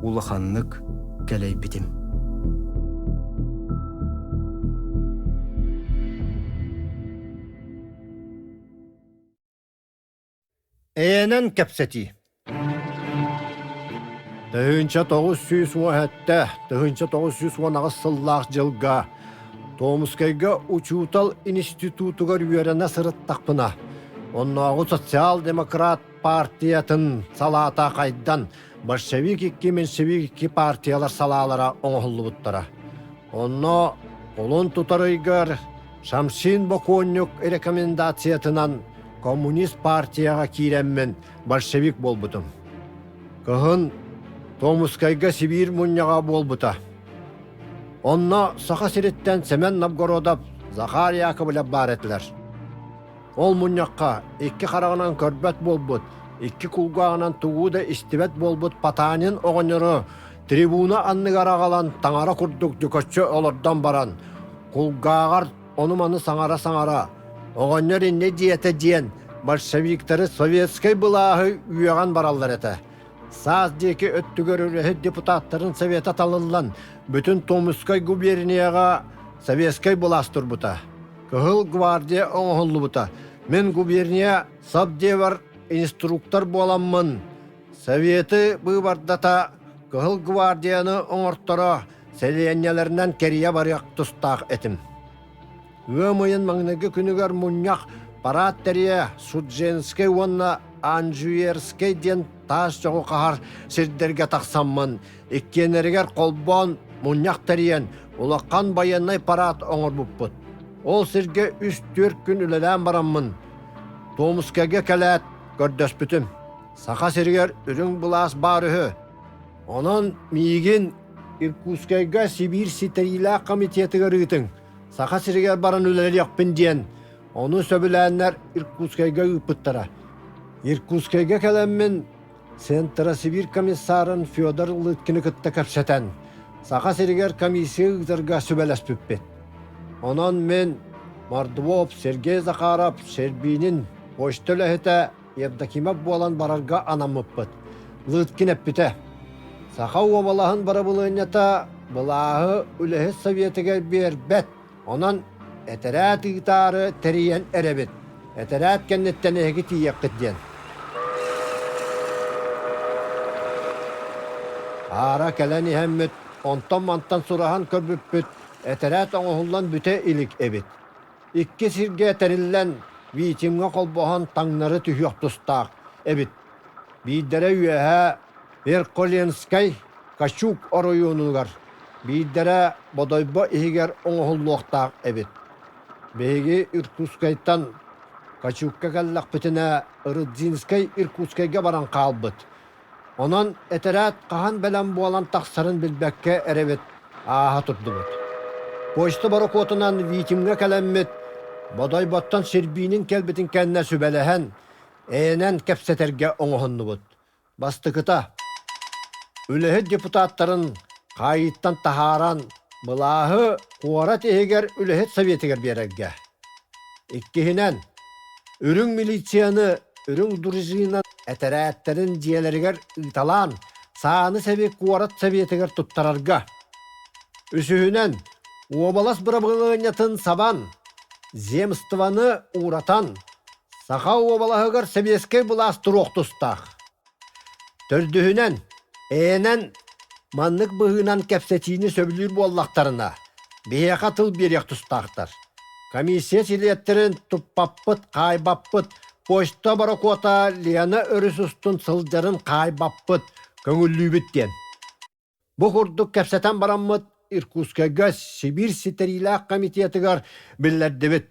улаханнык кэлэйбитим. Эйэнэн кэпсэтии 1907, 1918 сыллаах дьылга Томскайга учуутал институтугар үөрэнэ сырыттахпына, оннооҕу социал-демократ партиятын салаата хайдан большевик икки меньшевик икки партиялар салаалара оҥоһуллубуттара. Онно кулун тутар ыйгар Шамшин бокуонньук рекомендациятынан коммунист партияҕа киирэммин большевик буолбутум. Кыһын Томускайга Сибиир мунньаҕа буолбута. Онно Саха сириттэн Сэмэн Новгородов, Захар Яковлев баар этилэр. Ол мунньахха икки хараҕынан көрбөт буолбут, икки кулгааҕынан тугу да истибэт буолбут Потанин оҕонньору трибуна анныгар аҕалан таҥара курдук дьөкөччү олордон баран, кулгааҕар ону-маны саҥара-саҥара, оҕонньор инньэ диэтэ диэн большевиктары советскай былааһы үөҕэн бараллар этэ. Саас диэки өттүгэр үлэһит депутаттарын совета талыллан, бүтүн Томскай губернияҕа советскай былаас турбута. Кыһыл гвардия оҥоһуллубута. Мин губерния совдевар инструктор буоламмын, Советы быыбардата Кыһыл гвардияны оҥорторо. сэлиэнньэлэринэн кэрийэ барыах тустаах этим. Ыам ыйын маҥнайгы күнүгэр мунньах парад тэрийэ Судженскэй уонна Анжуерскэй диэн таас чоҕу хаһар сирдэргэ тахсаммын, иккиэннэригэр холбоон мунньах тэрийэн, улахан байыаннай парад оҥорбуппут. Ол сиргэ үс-түөрт күн үлэлээн бараммын, Томскайга кэлээт көрдөспүтүм. Саха сиригэр үрүҥ былаас баар үһү. Онон миигин Иркутскайга Сибиир ситэриилээх комитетыгар ыытыҥ, Саха сиригэр баран үлэлиэхпин диэн, ону сөбүлээннэр Иркутскайга ыыппыттара. Иркутскайга кэлэммин Центросибирь комиссарын Федор Лыткины кытта кэпсэтэн, Саха сиригэр комиссия ыытарга сүбэлэспиппит. Онон мин Мордвов, Сергей Захаров, Щербинин почта үлэһитэ Евдокимов буолан барарга анаммыппыт. Лыткин эппитэ: «Саха уобалаһын барабылыанньата былааһы үлэһит советыгар биэрбэт, онон этэрээт ыытаары тэрийэн эрэбит. Этэрээт кэнниттэн эһиги тиийиэххит» диэн. Аара кэлэн иһэммит, онтон-мантан сураһан көрбүппүт, этэрээт оҥоһуллан бүтэ илик эбит. Икки сиргэ тэриллэн, Витимҥэ холбоһон таҥнары түһүөх тустаах эбит. Биирдэрэ үөһээ Верхоленскай Качуг оройуонугар, биирдэрэ Бодойбо иһигэр оҥоһуллуохтаах эбит. Биһиги Иркутскайтан Качугка кэллэхпитинэ Рыдзинскай Иркутскайга баран хаалбыт. Онон этэрээт хаһан бэлэм буолан тахсарын билбэккэ эрэбит ааһа турдубут. Почта борокуотунан Витимҥэ кэлэммит, Бодойботтон Сирбиинин кэлбитин кэннэ сүбэлэһэн, эйэнэн кэпсэтэргэ оҥоһуннубут. Бастакыта, үлэһит депутаттарын хаайыыттан таһааран, былааһы куорат иһигэр үлэһит советыгар биэрэргэ. Иккиһинэн, үрүҥ милицияны үрүҥ дружина этэрээттэрин дьиэлэригэр ыыталаан, сааны-сэби куорат советыгар туттарарга. Үсүһүнэн, уобалас бырабылыанньатын сабан, земствоны ууратан, Саха уобалаһыгар сэбиэскэй былаас туруох тустаах. Төрдүһүнэн, эйэнэн маннык быһыынан кэпсэтиини сөбүлүүр буоллахтарына, биһиэхэ тыл биэриэх тустаахтар. Комиссия чилиэттэрин туппаппыт, хаайбаппыт, почта борокуота Лена өрүс устун сылдьарын хаайбаппыт, көҥүллүүбүт диэн. Бу курдук кэпсэтэн бараммыт Иркутскайга Сибиир ситэриилээх комитетыгар биллэрдибит.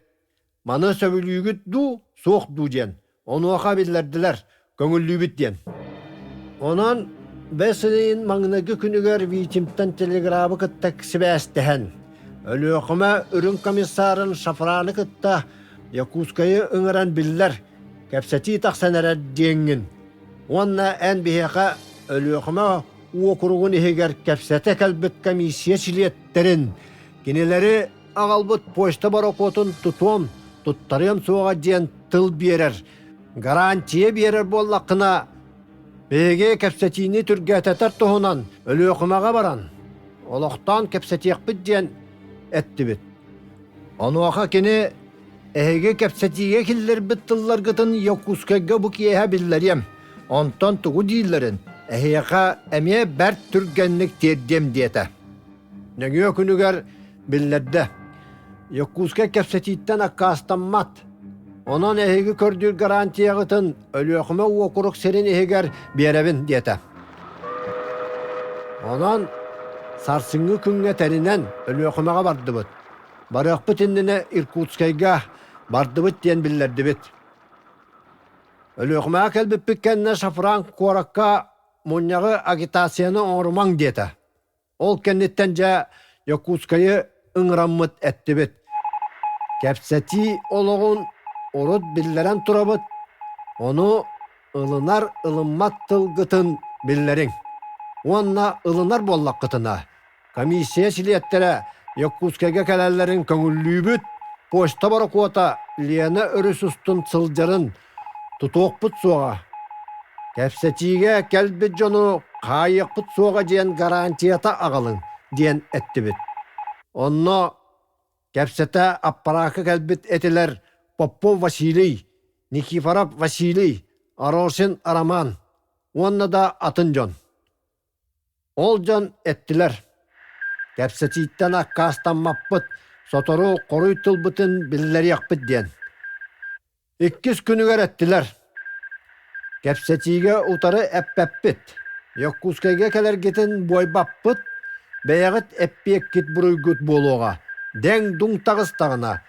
Маны сөбүлүүгүт дуу, суох дуу диэн. Онуоха биллэрдилэр, көҥүллүүбүт диэн. Онон бэс ыйын маҥнайгы күнүгэр Витимтэн телеграбы кытта сибээстэһэн, Өлүөхүмэ үрүҥ комиссарын Шафраны кытта Якутскайы ыҥыран биллэр, кэпсэтии тахсан эрэр диэҥҥин. Уонна эн биһиэхэ Өлүөхүмэ уокуругун иһигэр кэпсэтэ кэлбит комиссия чилиэттэрин, кинилэри аҕалбыт почта борокуотун тутуом, туттарыам суоҕа диэн тыл биэрэр, гарантия биэрэр буоллаххына, биһиги кэпсэтиини түргэтэтэр туһунан Өлүөхүмэҕэ баран, олохтоон кэпсэтиэхпит диэн эттибит. Онуоха кини эһиги кэпсэтиигэ киллэрбит тылларгытын Якутскайга бу киэһэ биллэриэм, онтон тугу дииллэрин эһиэхэ эмиэ бэрт түргэнник тиэрдиэм диэтэ. Нөҥүө күнүгэр биллэрдэ: Якутскай кэпсэтииттэн аккаастаммат. Онон эһиги көрдүүр гарантияҕытын Өлүөхүмэ уокурук сирин иһигэр биэрэбин диэтэ. Онон сарсыҥҥы күҥҥэ тэринэн Өлүөхүмэҕэ бардыбыт. Барыахпыт иннинэ Иркутскайга бардыбыт диэн биллэрдибит. Өлүөхүмэҕэ кэлбиппит кэннэ Шафран куоракка мунньаҕы агитацияны оҥорумаҥ диэтэ. Ол кэнниттэн дьэ Якутскайы ыҥыраммыт эттибит. Кэпсэтии олоҕун урут биллэрэн турабыт, ону ылынар ылыммат тылгытын биллэриҥ. Уонна ылынар буоллаххытына, Комиссия чилиэттэрэ Якутскайга кэлэллэрин көҥүллүүбүт, почта борокуота Лена өрүс устун сылдьарын тутуохпут суоҕа. Кэпсэтиигэ кэлбит дьону хаайыахпыт суоҕа диэн гарантията аҕалыҥ диэн эттибит. Онно кэпсэтэ аппараакка кэлбит этилэр Попов Василий, Никифоров Василий, Аросин Роман уонна да атын дьон. Ол дьон эттилэр: Кэпсэтииттэн аккаастаммаппыт, сотору хоруй тылбытын биллэриэхпит диэн. Иккис күнүгэр эттилэр: Кэпсэтиигэ утары эппэппит, Якутскайга кэлэргитин буойбаппыт, бэйэҕит эппиэккит буруйгут буолуоҕа, дэҥ-дуҥ таҕыстаҕына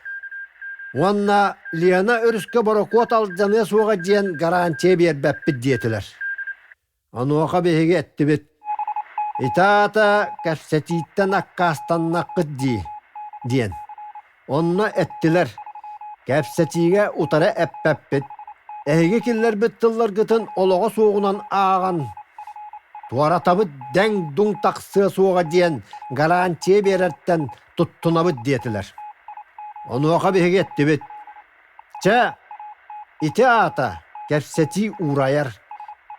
уонна Лена өрүскэ борокуот алдьаныа суоҕа диэн гарантия биэрбэппит диэтилэр. Онуоха биһиги эттибит: «Ити аата кэпсэтииттэн аккаастаннаххыт дии» диэн. Онно эттилэр: «Кэпсэтиигэ утары эппэппит, эһиги киллэрбит тылларгытын олоҕо суоҕунан ааҕан, туоратабыт дэҥ-дуҥ тахсыа суоҕа диэн гарантия биэрэртэн туттунабыт» диэтилэр. Онуоха биһиги эттибит: Чэ, ити аата кэпсэтии уурайар.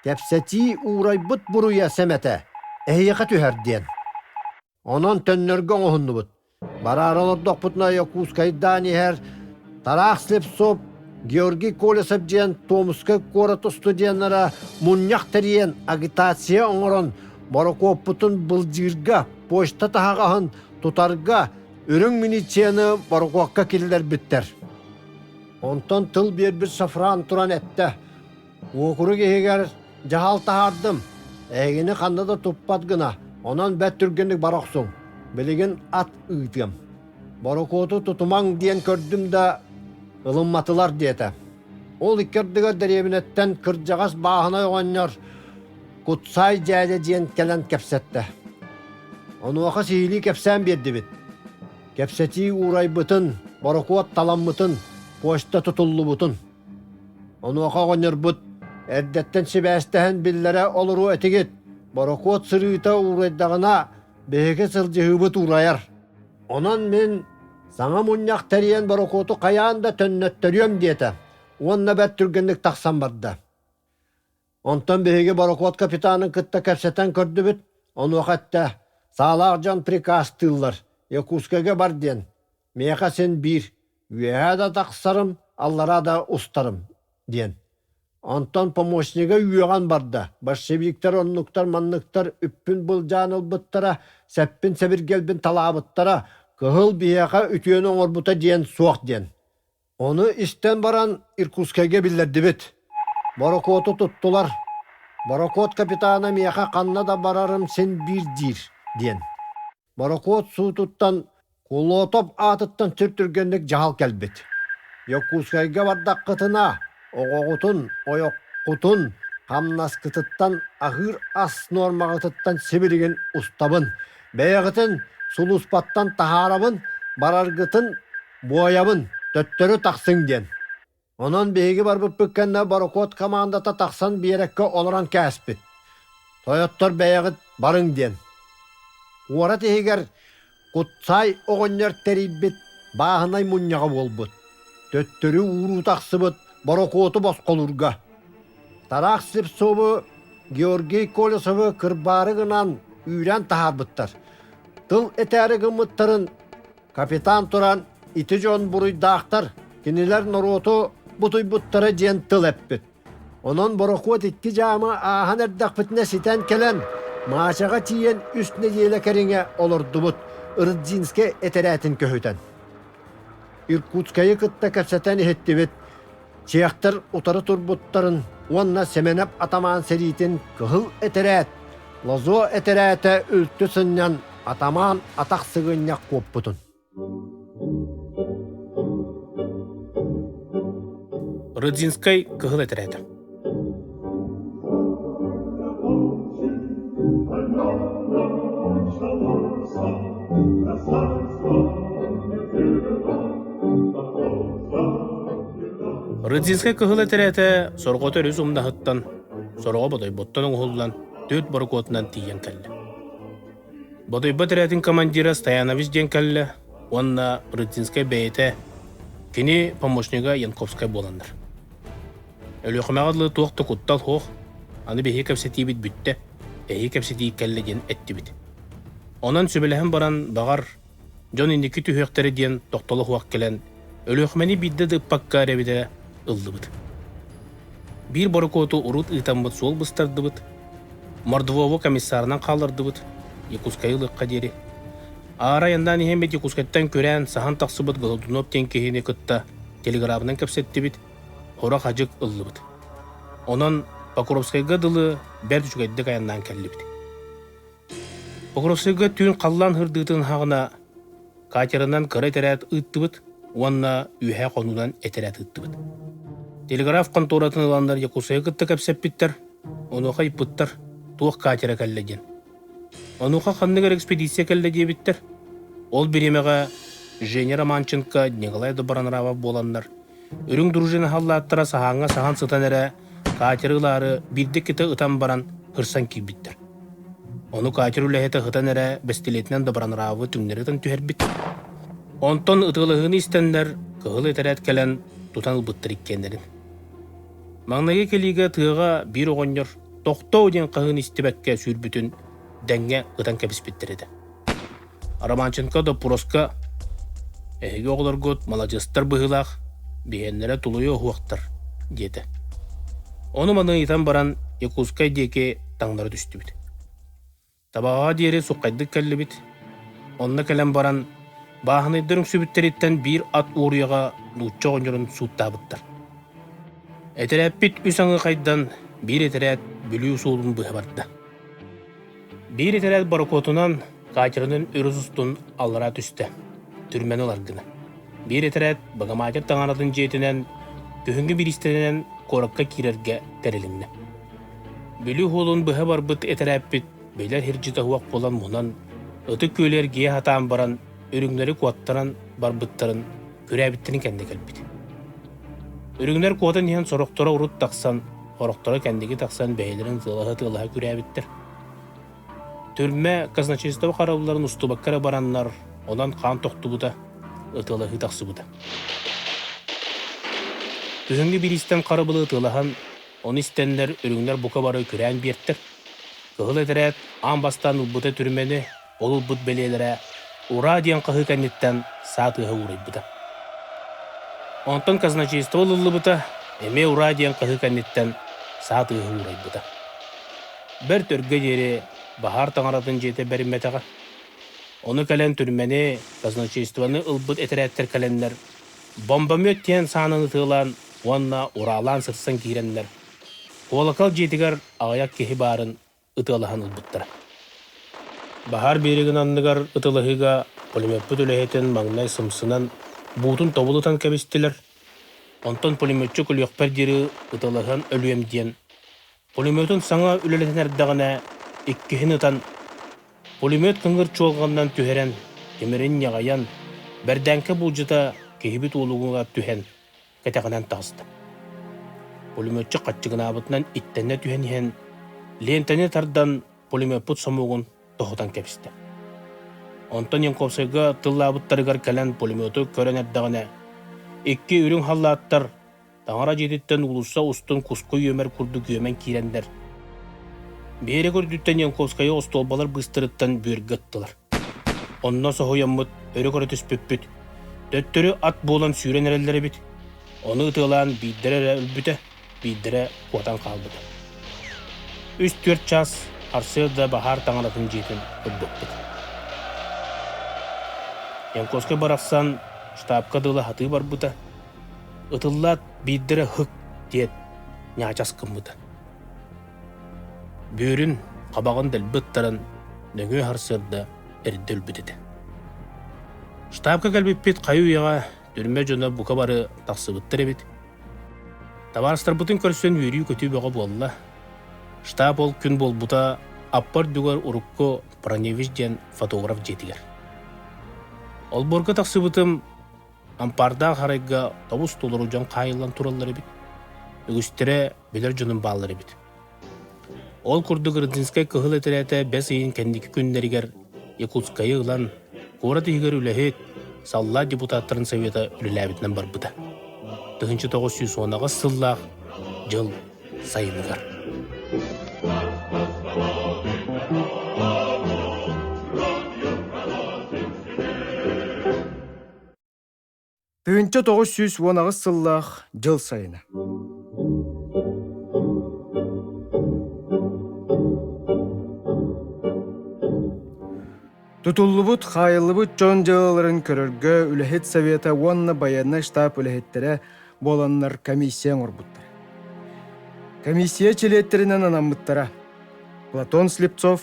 Кэпсэтии уурайбыт буруйа сэмэтэ эһиэхэ түһэр диэн. Онон төннөргө оҥоһуннубут. Бараары олордохпутуна Якутскайдаан иһэр Тараах Слепцов, Георгий Колесов диэн Томскай куорат студеннара мунньах тэрийэн агитация оҥорон борокуоппутун былдьыырга, почта таһаҕаһын тутарга Үрүҥ милицияны борокуокка киллэрбиттэр. Онтон тыл биэрбит Шафран туран эттэ: «Уокурук иһигэр дьаһал таһаардым, эһигини ханна да туппат гына, онон бэрт түргэнник бара охсуҥ, билигин ат ыытыам. Борокуоту тутумаҥ диэн көрдүм да, ылымматылар» диэтэ. Ол икки ардыгар дэриэбинэттэн кырдьаҕас бааһынай оҕонньор Кутсаай дьээдьэ диэн кэлэн кэпсэттэ. Онуоха сиһилии кэпсээн биэрдибит. Кэпсэтии уурайбытын, борокуот таламмытын, почта тутуллубутун. Онуоха оҕонньорбут эрдэттэн сибээстэһэн биллэрэ олоруо этигит. Борокуот сырыыта уурайдаҕына, биһиги сылдьыһыыбыт уурайар. Онон мин саҥа мунньах тэрийэн борокуоту хайаан да төннөттөрүөм диэтэ уонна бэрт түргэнник тахсан барда. Онтон биһиги борокуот капитанын кытта кэпсэтэн көрдүбүт, онуоха эттэ: «Саалаах дьон приказтыыллар, Якутскайга бар диэн. Миэхэ син биир, үөһээ да тахсарым, аллараа да устарым» диэн. Онтон помощнига үөҕэн барда: большевиктар оннуктар-манныктар үппүн былдьаан ылбыттара, сэппин-сэбиргэлбин талаабыттара, кыһыл биһиэхэ үтүөнү оҥорбута диэн суох диэн. Ону истэн баран Иркутскайга биллэрдибит. Борокуоту туттулар. Борокуот капитана миэхэ ханна да барарым син биир диир диэн. Борокуот суутуттан Кулотов аатыттан сүр түргэнник дьаһал кэлбит. Якутскайга бардаххытына оҕоҕутун, ойоххутун хамнаскытыттан аһыыр ас нуормаҕытыттан сибилигин устабын. Бэйэҕитин сулууспаттан таһаарабын, бараргытын Буойабын, төттөрү тахсыҥ диэн. Онон биһиги барбыппыт кэннэ борокуот командата тахсан биэрэккэ олорон кээспит. Тойоттор бэйэҕит барыҥ диэн. Куорат иһигэр Кутсаай оҕонньор тэрийбит бааһынай мунньаҕа буолбут. Төттөрү ууруу тахсыбыт борокуоту босхолуурга. Тараах Слепцову Георгий Колесовы кырбаары гынан үүрэн таһаарбыттар. Тыл этээри гыммыттарын Капитан туран ити дьон буруйдаахтар, кинилэр норуоту бутуйбуттара диэн тыл эппит. Онон борокуот икки дьаамы ааһан эрдэхпитинэ ситэн кэлэн, Маачаҕа тиийэн үс нэдиэлэ кэриҥэ олордубут, Рыдзинскай этэрээтин көһүтэн. Иркутскайы кытта кэпсэтэн иһиттибит, чехтэр утары турбуттарын уонна Сэмэнэп атамаан сэриитин кыһыл этэрээт, Лозо этэрээтэ үлтү сынньан атамаан атах сыгынньах куоппутун. Рыдзинскай кыһыл этэрээтэ. Рыдзинскай кыһыл этэрээтэ сорҕото өрүс умнаһыттан, сороҕо Бодойботтон оҥоһуллан түөрт борокуотунан тиийэн кэллэ. Бодойбо этэрээтин командира Стоянович диэн кэллэ уонна Рыдзинскай бэйэтэ кини помощнига Янковскай буоланнар. Өлүөхүмэҕэ дылы туох да куттал суох, аны биһиги кэпсэтиибит бүттэ, эһиги кэпсэтии кэллэ диэн эттибит. Онон сүбэлэһэн баран, баҕар, дьон инники түһүөхтэрэ диэн тохтоло суох кэлэн, Өлүөхүмэни биирдэ да ыппакка эрэбитэ ыллыбыт. Биир борокуоту урут ыытаммыт суол быстардыбыт, Мордвову комиссарынан хааллардыбыт, Якутскайы ылыахха диэри. Аара айаннаан иһэммит Якутскайтан күрээн саһан тахсыбыт Голодунов диэн киһини кытта телеграбынан кэпсэттибит, хорох-хадьык ыллыбыт. Онон Покровскайга дылы бэрт үчүгэйдик айаннаан кэллибит. Покровскайга түүн халлаан сырдыытын хаҕына катерынан кыра этэрээт ыыттыбыт уонна үөһээ хонуунан этэрээт ыыттыбыт. Телеграф хонтуоратын ыланнар Якутскайы кытта кэпсэппиттэр, онуоха ыйыппыттар туох катера кэллэ диэн. Онуоха ханнык эрэ экспедиция кэллэ диэбиттэр. Ол бириэмэҕэ Женя Романченко, Николай Добронравов буоланнар Үрүҥ дружина халлааттара саһааҥҥа саһан сытан эрэ катеры ылаары биирдэ иккитэ ытан баран ырсан киирбиттэр. Ону катер үлэһитэ ытан эрэ бэстилиэтинэн Добронравы түҥнэри ытан түһэрбит. Онтон ытыалаһыыны истэннэр кыһыл этэрээт кэлэн тутан ылбыттар иккиэннэрин. Маҥнайгы кэлиигэ тыаҕа биир оҕонньор «Тохтоо!» диэн хаһыыны истибэккэ сүүрбүтүн дэҥҥэ ытан кэбиспиттэр этэ. Романченко доппуруоска «Эһиги оҕолоргут маладьыастар быһыылаах, биһиэннэрэ тулуйуо уһуохтар» диэтэ. Ону-маны ыйытан баран Якутскай диэки таҥнары түстүбүт. Табаҕаҕа диэри суххайдык кэллибит. Онно кэлэн баран бааһынайдар үҥсүбүттэриттэн биир ат уоруйаҕа нуучча оҕонньорун сууттаабыттар. Этэрээппит үс аҥы хайдан, биир этэрээт Бүлүү суолун быһа барда. Биир этэрээт борокуотунан катерынан өрүс устун аллара түстэ, түрмэни ылар гына. Биир этэрээт Богоматер таҥаратын дьиэтинэн күһүҥҥү бириистэнэн куоракка киирэргэ тэрилиннэ. Бүлүү уолун быһа барбыт этэрээппит билэр сирдьитэ суох буолан мунан, Ытык Күөлү эргийэ сатаан баран, үрүҥнэри куоттаран барбыттарын күрээбиттэрин кэннэ кэлбит. Үрүҥнэр куотан иһэн сорохторо урут тахсан, сорохторо кэнники тахсан бэйэлэрин тыалаһа-тыалаһа күрээбиттэр. Түрмэ казначейство харабылларын устубакка эрэ бараннар, онон хаан тохтубута, ытыалаһыы тахсыбыта. Күһүҥҥү бириистэн харабылы ытыалаһан, ону истэннэр үрүҥнэр бука бары күрээн биэртэр. Кыһыл этэрээт аан бастаан ылбыта түрмэни, ол ылбыт бэлиэлэрэ «Ураа!» диэн хаһыы кэнниттэн саа тыаһа уурайбыта. Онтон казначейство ылыллыбыта, эмиэ «Ураа!» диэн хаһыы кэнниттэн саа тыаһа уурайбыта. Бэрт өргө диэри баһаар таҥаратын дьиэтэ бэриммэтэҕэ. Ону кэлэн түрмэни, казначействоны ылбыт этэрээттэр кэлэннэр бомбомет диэн саанан ытыалаан уонна ураалаан сырсан киирэннэр, Куолакал дьиэтигэр аҕыйах киһи баарын ытыалаһан ылбыттара. Баһаар биэрэгин анныгар ытылаһыыга пулемеппут үлэһитин маҥнай сымсынан буутун тобулутан кэбистилэр, онтон пулеметчик өлүөхпэр диэри ытылаһан өлүөм диэн пулеметун саҥа үлэлэтэн эрдэҕинэ иккиһин ытан пулемет кыҥыр чуолҕанынан түһэрэн тимирин ньаҕайан бэрдээҥкэ буулдьата киһибит уолугугар түһэн кэтэҕинэн таҕыста. Пулеметчик хаччыгынаабытынан иттэннэ түһэн иһэн, лиэнтэни тардан пулемеппут сомуогун тоһутан кэбистэ. Онтон Янковскайга тыллаабыттарыгар кэлэн пулемету көрөн эрдэҕинэ, икки үрүҥ халлааттар таҥара дьиэтиттэн уулусса устун куска үөмэр курдук үөмэн киирэннэр, биэрэк үрдүттэн Янковскайы остуолбалар быыстарыттан бүөргэ ыттылар. Онно соһуйаммыт өрө көрө түспүппүт. Төттөрү ат буолан сүүрэн эрэллэр эбит. Ону ытыалаан биирдэрэ эрэ өлбүтэ, биирдэрэ куотан хаалбыта. Үс-түөрт чаас сарсыарда баһаар таҥаратын дьиэтин ылбыппыт. Янковскай барахсан штабка дылы хатыы барбыта. Ытыллаат биирдэрэ һык диэт ньаачас гыммыта. Бүөрүн, хабаҕын дэлби ыттаран, нөҥүө сарсыарда эрдэ өлбүт этэ. Штабка кэлбиппит хайы-үйэҕэ түрмэ дьоно бука бары тахсыбыттар эбит. Табаарыстарбытын көрсөн үөрүү-көтүү бөҕө буолла. Штаб ол күн буолбута Аппа үрдүгэр урукку Проневич диэн фотограф дьиэтигэр. Олбуорга тахсыбытым Ампаардаах арайга тобус толору дьон хаайыллан тураллар эбит. Үгүстэрэ билэр дьонум бааллар эбит. Ол курдук Рыдзинскай кыһыл этэрээтэ бэс ыйын кэнники күннэригэр Якутскайы ылан, куорат иһигэр үлэһит, саллаат депутаттарын совета үлэлээбитинэн барбыта. 1918 сыллаах дьыл сайыныгар. 1918 сыллаах дьыл сайына. Тутуллубут, хаайыллыбыт дьон дьыалаларын көрөргө үлэһит совета уонна байыаннай штаб үлэһиттэрэ буоланнар комиссия оҥорбуттара. Комиссия чилиэттэринэн анаммыттара Платон Слепцов,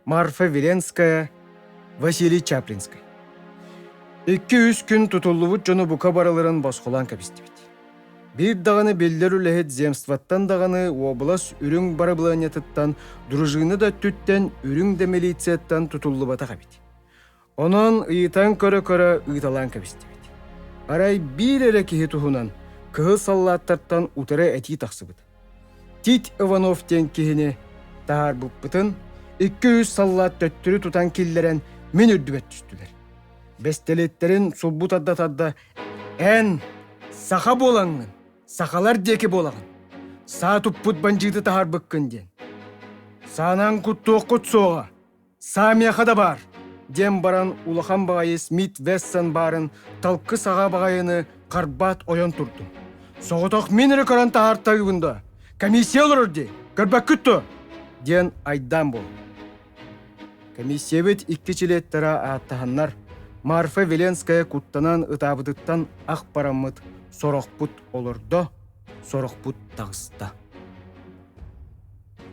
Марфа Веленская, Василий Чаплинскай. Икки-үс күн тутуллубут дьону бука барыларын босхолоон кэбистибит. Биир даҕаны биллэр үлэһит земствоттан даҕаны уобалас үрүҥ барабылыанньатыттан, дружина да өттүттэн, үрүҥ да милицияттан тутуллубатах эбит. Онон ыйытан көрө-көрө ыыталаан кэбистибит. Арай биир эрэ киһи туһунан кыһыл саллааттартан утары этии тахсыбыт. Тит Иванов диэн киһини таһаарбыппытын 200 саллаат төттөрү тутан киллэрэн мин үрдүбэр түстүлэр. Бэстэлиэттэрин сулбу тарда-тарда «Эн саха буолаҥҥын, сахалар диэки буолаҕын, саа туппут бандьыыты таһаарбыккын» диэн. «Саанан куттуоххут суоҕа, саа миэхэ да баар» диэн баран улахан баҕайы Смит Вессон баарын талкы саҕа баҕайыны харбаат ойон турдум. «Соҕотох мин эрэ көрөн таһаартарыыбын да, комиссия олорор дии, көрбөккүт дуо?» диэн айдаан буолла. Комиссиябыт икки чилиэттэрэ ааттаһаннар, Марфа Веленская куттанан ытаабытыттан ах бараммыт, сорохпут олордо, сорохпут таҕыста.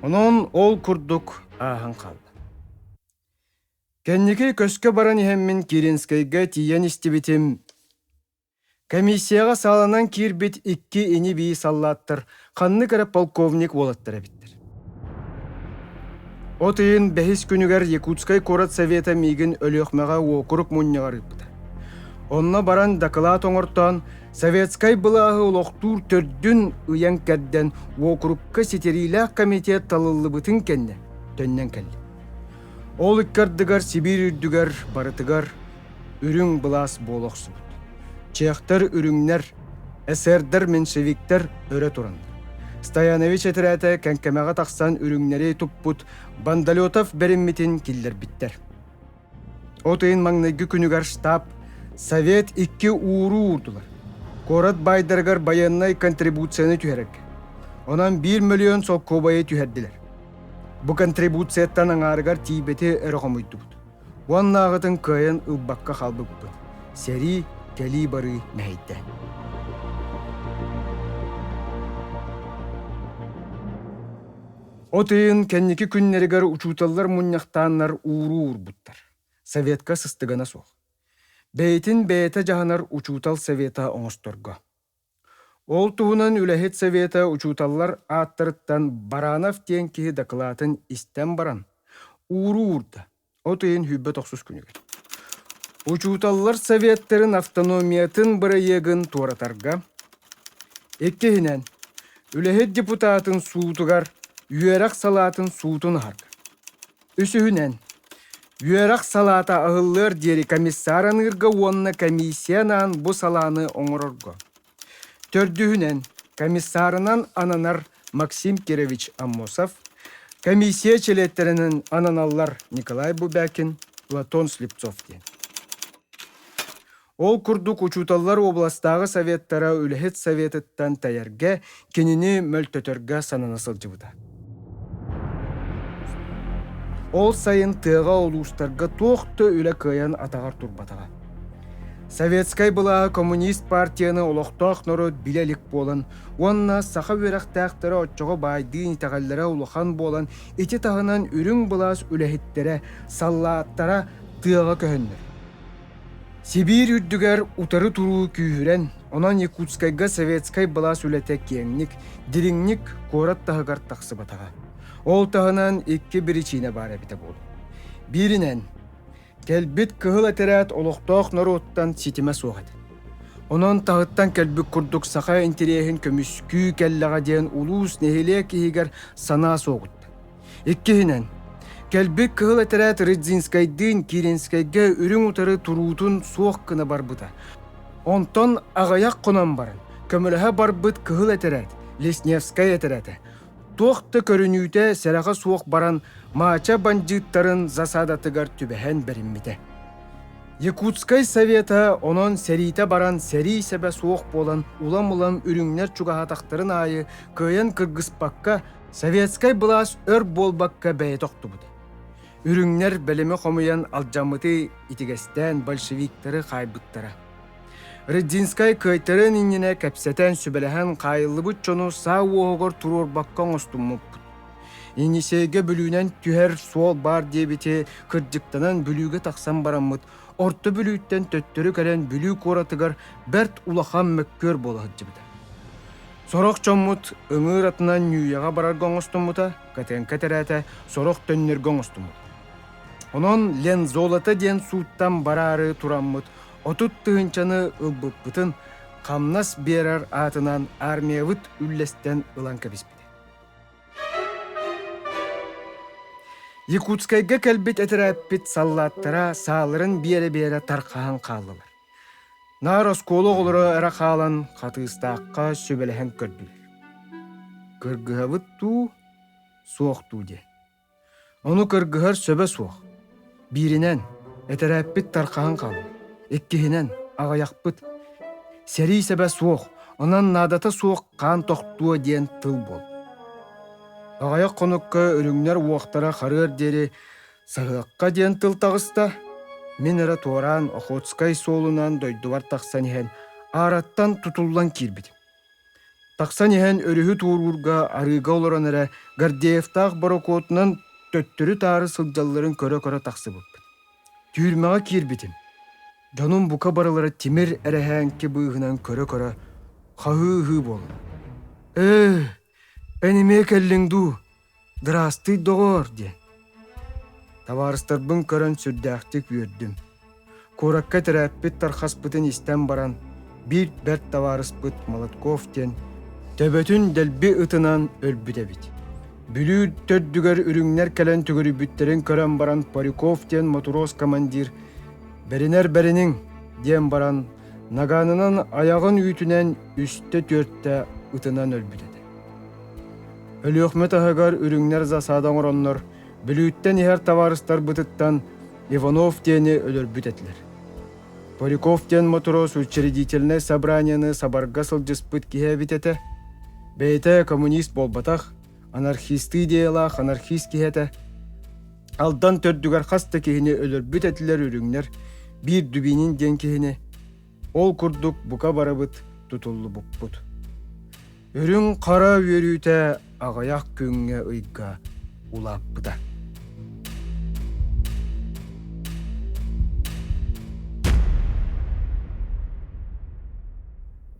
Онон ол курдук ааһан хаалла. Кэнники көскө баран иһэммин Киринскэйгэ тиийэн истибитим, Комиссияҕа сааланан киирбит икки ини-бии саллааттар ханнык эрэ полковник уолаттар эбиттэр. От ыйын бэһис күнүгэр Якутскай куорат Совета миигин Өлүөхмэҕэ уокурук мунньаҕар ыыппыта. Онно баран дакылаат оҥортоон, советскай былааһы олохтуур төрдүн ыйан-кэрдэн уокурукка ситэриилээх комитет талыллыбытын кэннэ төннөн кэллим. Ол икки ардыгар Сибиир үрдүгэр барытыгар үрүҥ былаас буола охсубут. Чехтэр үрүҥнэр, эсердэр меньшевиктэр өрө тураннар. Стоянович этэрээтэ Кэҥкэмэҕэ тахсан үрүҥнэри туппут Бандалетов бэриммитин киллэрбиттэр. От ыйын маҥнайгы күнүгэр штаб Совет икки ууруу уурдулар. Куорат баайдарыгар байыаннай контрибуцияны түһэрэргэ. Онон 1 мөлүйүөн солкуобайы түһэрдилэр. Бу контрибуцияттан аҥаарыгар тиийбэти өрө хомуйдубут. Уоннааҕытын кыайан ылбакка хаалбыппыт. Сэрии, кэлии-барыы мэһэйдэ. От ыйын кэнники күннэригэр учууталлар мунньахтааннар ууруу уурбуттар. Советка сыстыгана суох. Бэйэтин бэйэтэ дьаһанар учуутал совета оҥосторго. Ол туһунан үлэһит совета учууталлар ааттарыттан Баранов диэн киһи дакылаатын истэн баран, ууруу уурда. От ыйын 29 күнүгэр. Учууталлар советтарын автономиятын бырайыагын туоратарга, иккиһинэн, үлэһит депутатын суутугар үөрэх салаатын суутун аһарга. Үсүһүнэн, үөрэх салаата аһыллыар диэри комиссар аныырга уонна комиссия анаан бу салааны оҥорорго. Төрдүһүнэн, комиссарынан ананар Максим Кирович Аммосов, комиссия чилиэттэринэн ананаллар Николай Бубякин, Платон Слепцов диэн. Ол курдук учууталлар областааҕы советтара үлэһит советыттан тэйэргэ, кинини мөлтөтөргө санана сылдьыбыта. Ол сайын тыаҕа улуустарга туох да үлэ кыайан атаҕар турбатаҕа. Советскай былааһы коммунист партияны олохтоох норуот билэ илик буолан уонна саха үөрэхтээхтэрэ оччоҕо баайдыын итэҕэллэрэ улахан буолан ити таһынан үрүҥ былаас үлэһиттэрэ, саллааттара тыаҕа көһөннөр. Сибиир үрдүгэр утары туруу күүһүрэн, онон Якутскайга советскай былаас үлэтэ киэҥник, дириҥник куорат таһыгар тахсыбатаҕа. Ол таһынан икки биричиинэ баар эбитэ буолуо. Бииринэн, Кэлбит кыһыл этэрээт олохтоох норуоттан ситимэ суох этэ. Онон таһыттан кэлбит курдук саха интэриэһин көмүскүү кэллэҕэ диэн улуус, нэһилиэк иһигэр санаа суоҕуттан. Иккиһинэн, кэлбит кыһыл этэрээт Рыдзинскайдыын Киренскэйгэ үрүҥ утары туруутун суох гына барбыта. Онтон аҕыйах хонон баран, көмөлөһө барбыт кыһыл этэрээт, Лесневскай этэрээтэ, Туох да көрүнүүтэ сэрэҕэ суох баран Маача бандьыыттарын засадатыгар түбэһэн бэриммитэ. Якутскай Совета онон сэриитэ баран сэрии сэбэ суох буолан улам-улам үрүҥнэр чугаһаатахтарын аайы кыайан кыргыспакка советскай былаас өр буолбакка бэйэтэ охтубута. Үрүҥнэр бэлэми хомуйан алдьаммыты итигэстээн большевиктары хаайбыттара. Рыдзинскай кыайтарыан иннинэ кэпсэтэн, сүбэлэһэн хаайыллыбыт дьону саа уоһугар туруорбакка оҥостуммуппут. Енисейгэ Бүлүүнэн түһэр суол баар диэбити кырдьыктанан Бүлүүгэ тахсан бараммыт, Орто Бүлүүттэн төттөрү кэлэн Бүлүү куоратыгар бэрт улахан мөккүөр буола сылдьыбыта. Сорох дьоммут ыҥыыр атынан Ньүүйэҕэ барарга оҥостуммута, Катенко тэрээтэ сорох төннөргө оҥостуммут. Онон Лензолото диэн сууттан бараары тураммыт 30 тыһыынчаны ылбыппытын хамнас биэрэр аатынан армиябыт үллэстэн ылан кэбиспитэ. Якутскайга кэлбит этэрээппит саллааттара сааларын биэрэ-биэрэ тархаһан хааллылар. Наар оскуола оҕолоро эрэ хаалан Хатыыстаахха сүбэлэһэн көрдүлэр. Кыргыһабыт дуу, суох дуу диэн. Ону кыргыһар сөбө суох. Бииринэн, этэрээппит тархаһан хаалла. Иккиһинэн, аҕыйахпыт. Сэрии сэбэ суох, онон наадата суох хаан тохтуо диэн тыл буолла. Аҕыйах хонукка үрүҥнэр уохтара харыар диэри саһыахха диэн тыл таҕыста. Мин эрэ туораан Охотскай суолунан дойдубар тахсан иһэн аараттан тутуллан киирбитим. Тахсан иһэн өрүһү туоруурга арыыга олорон эрэ Гордеевтаах борокуотунан төттөрү-таары сылдьалларын көрө-көрө тахсыбыппыт. Түүрмэҕэ киирбитим. Дьонум бука барылара тимир эрэһээҥки быыһынан көрө-көрө хаһыы-ыһыы буолла. «Ээ, эн эмиэ кэллиҥ дуу? Дыраастый, доҕоор!» диэн. Табаарыстарбын көрөн сүрдээхтик үөрдүм. Куоракка тирээппит тархаспытын истэн баран, биир бэрт табаарыспыт Молотков диэн төбөтүн дэлби ытынан өлбүт эбит. Бүлүү төрдүгэр үрүҥнэр кэлэн төгүрүйбүттэрин көрөн баран Париков диэн мотуруос командир «Бэринэр бэриниҥ!» диэн баран нагаанынан айаҕын үүтүнэн үстэ-түөртэ ытынан өлбүт этэ. Өлүөхүмэ таһыгар үрүҥнэр засада оҥороннор, Бүлүүттэн иһэр табаарыстарбытыттан Иванов диэни өлөрбүт этилэр. Поляков диэн матрос учредительнай собраниены сабарга сылдьыспыт киһи эбит этэ. Бэйэтэ коммунист буолбатах, анархистыы идеялаах анархист киһи этэ. Алдан төрдүгэр хас да киһини өлөрбүт этилэр үрүҥнэр, биир Дубинин диэн киһини. Ол курдук бука барыбыт тутуллубуппут. Үрүҥ хара үөрүүтэ аҕыйах күҥҥэ ыйга улааппыта.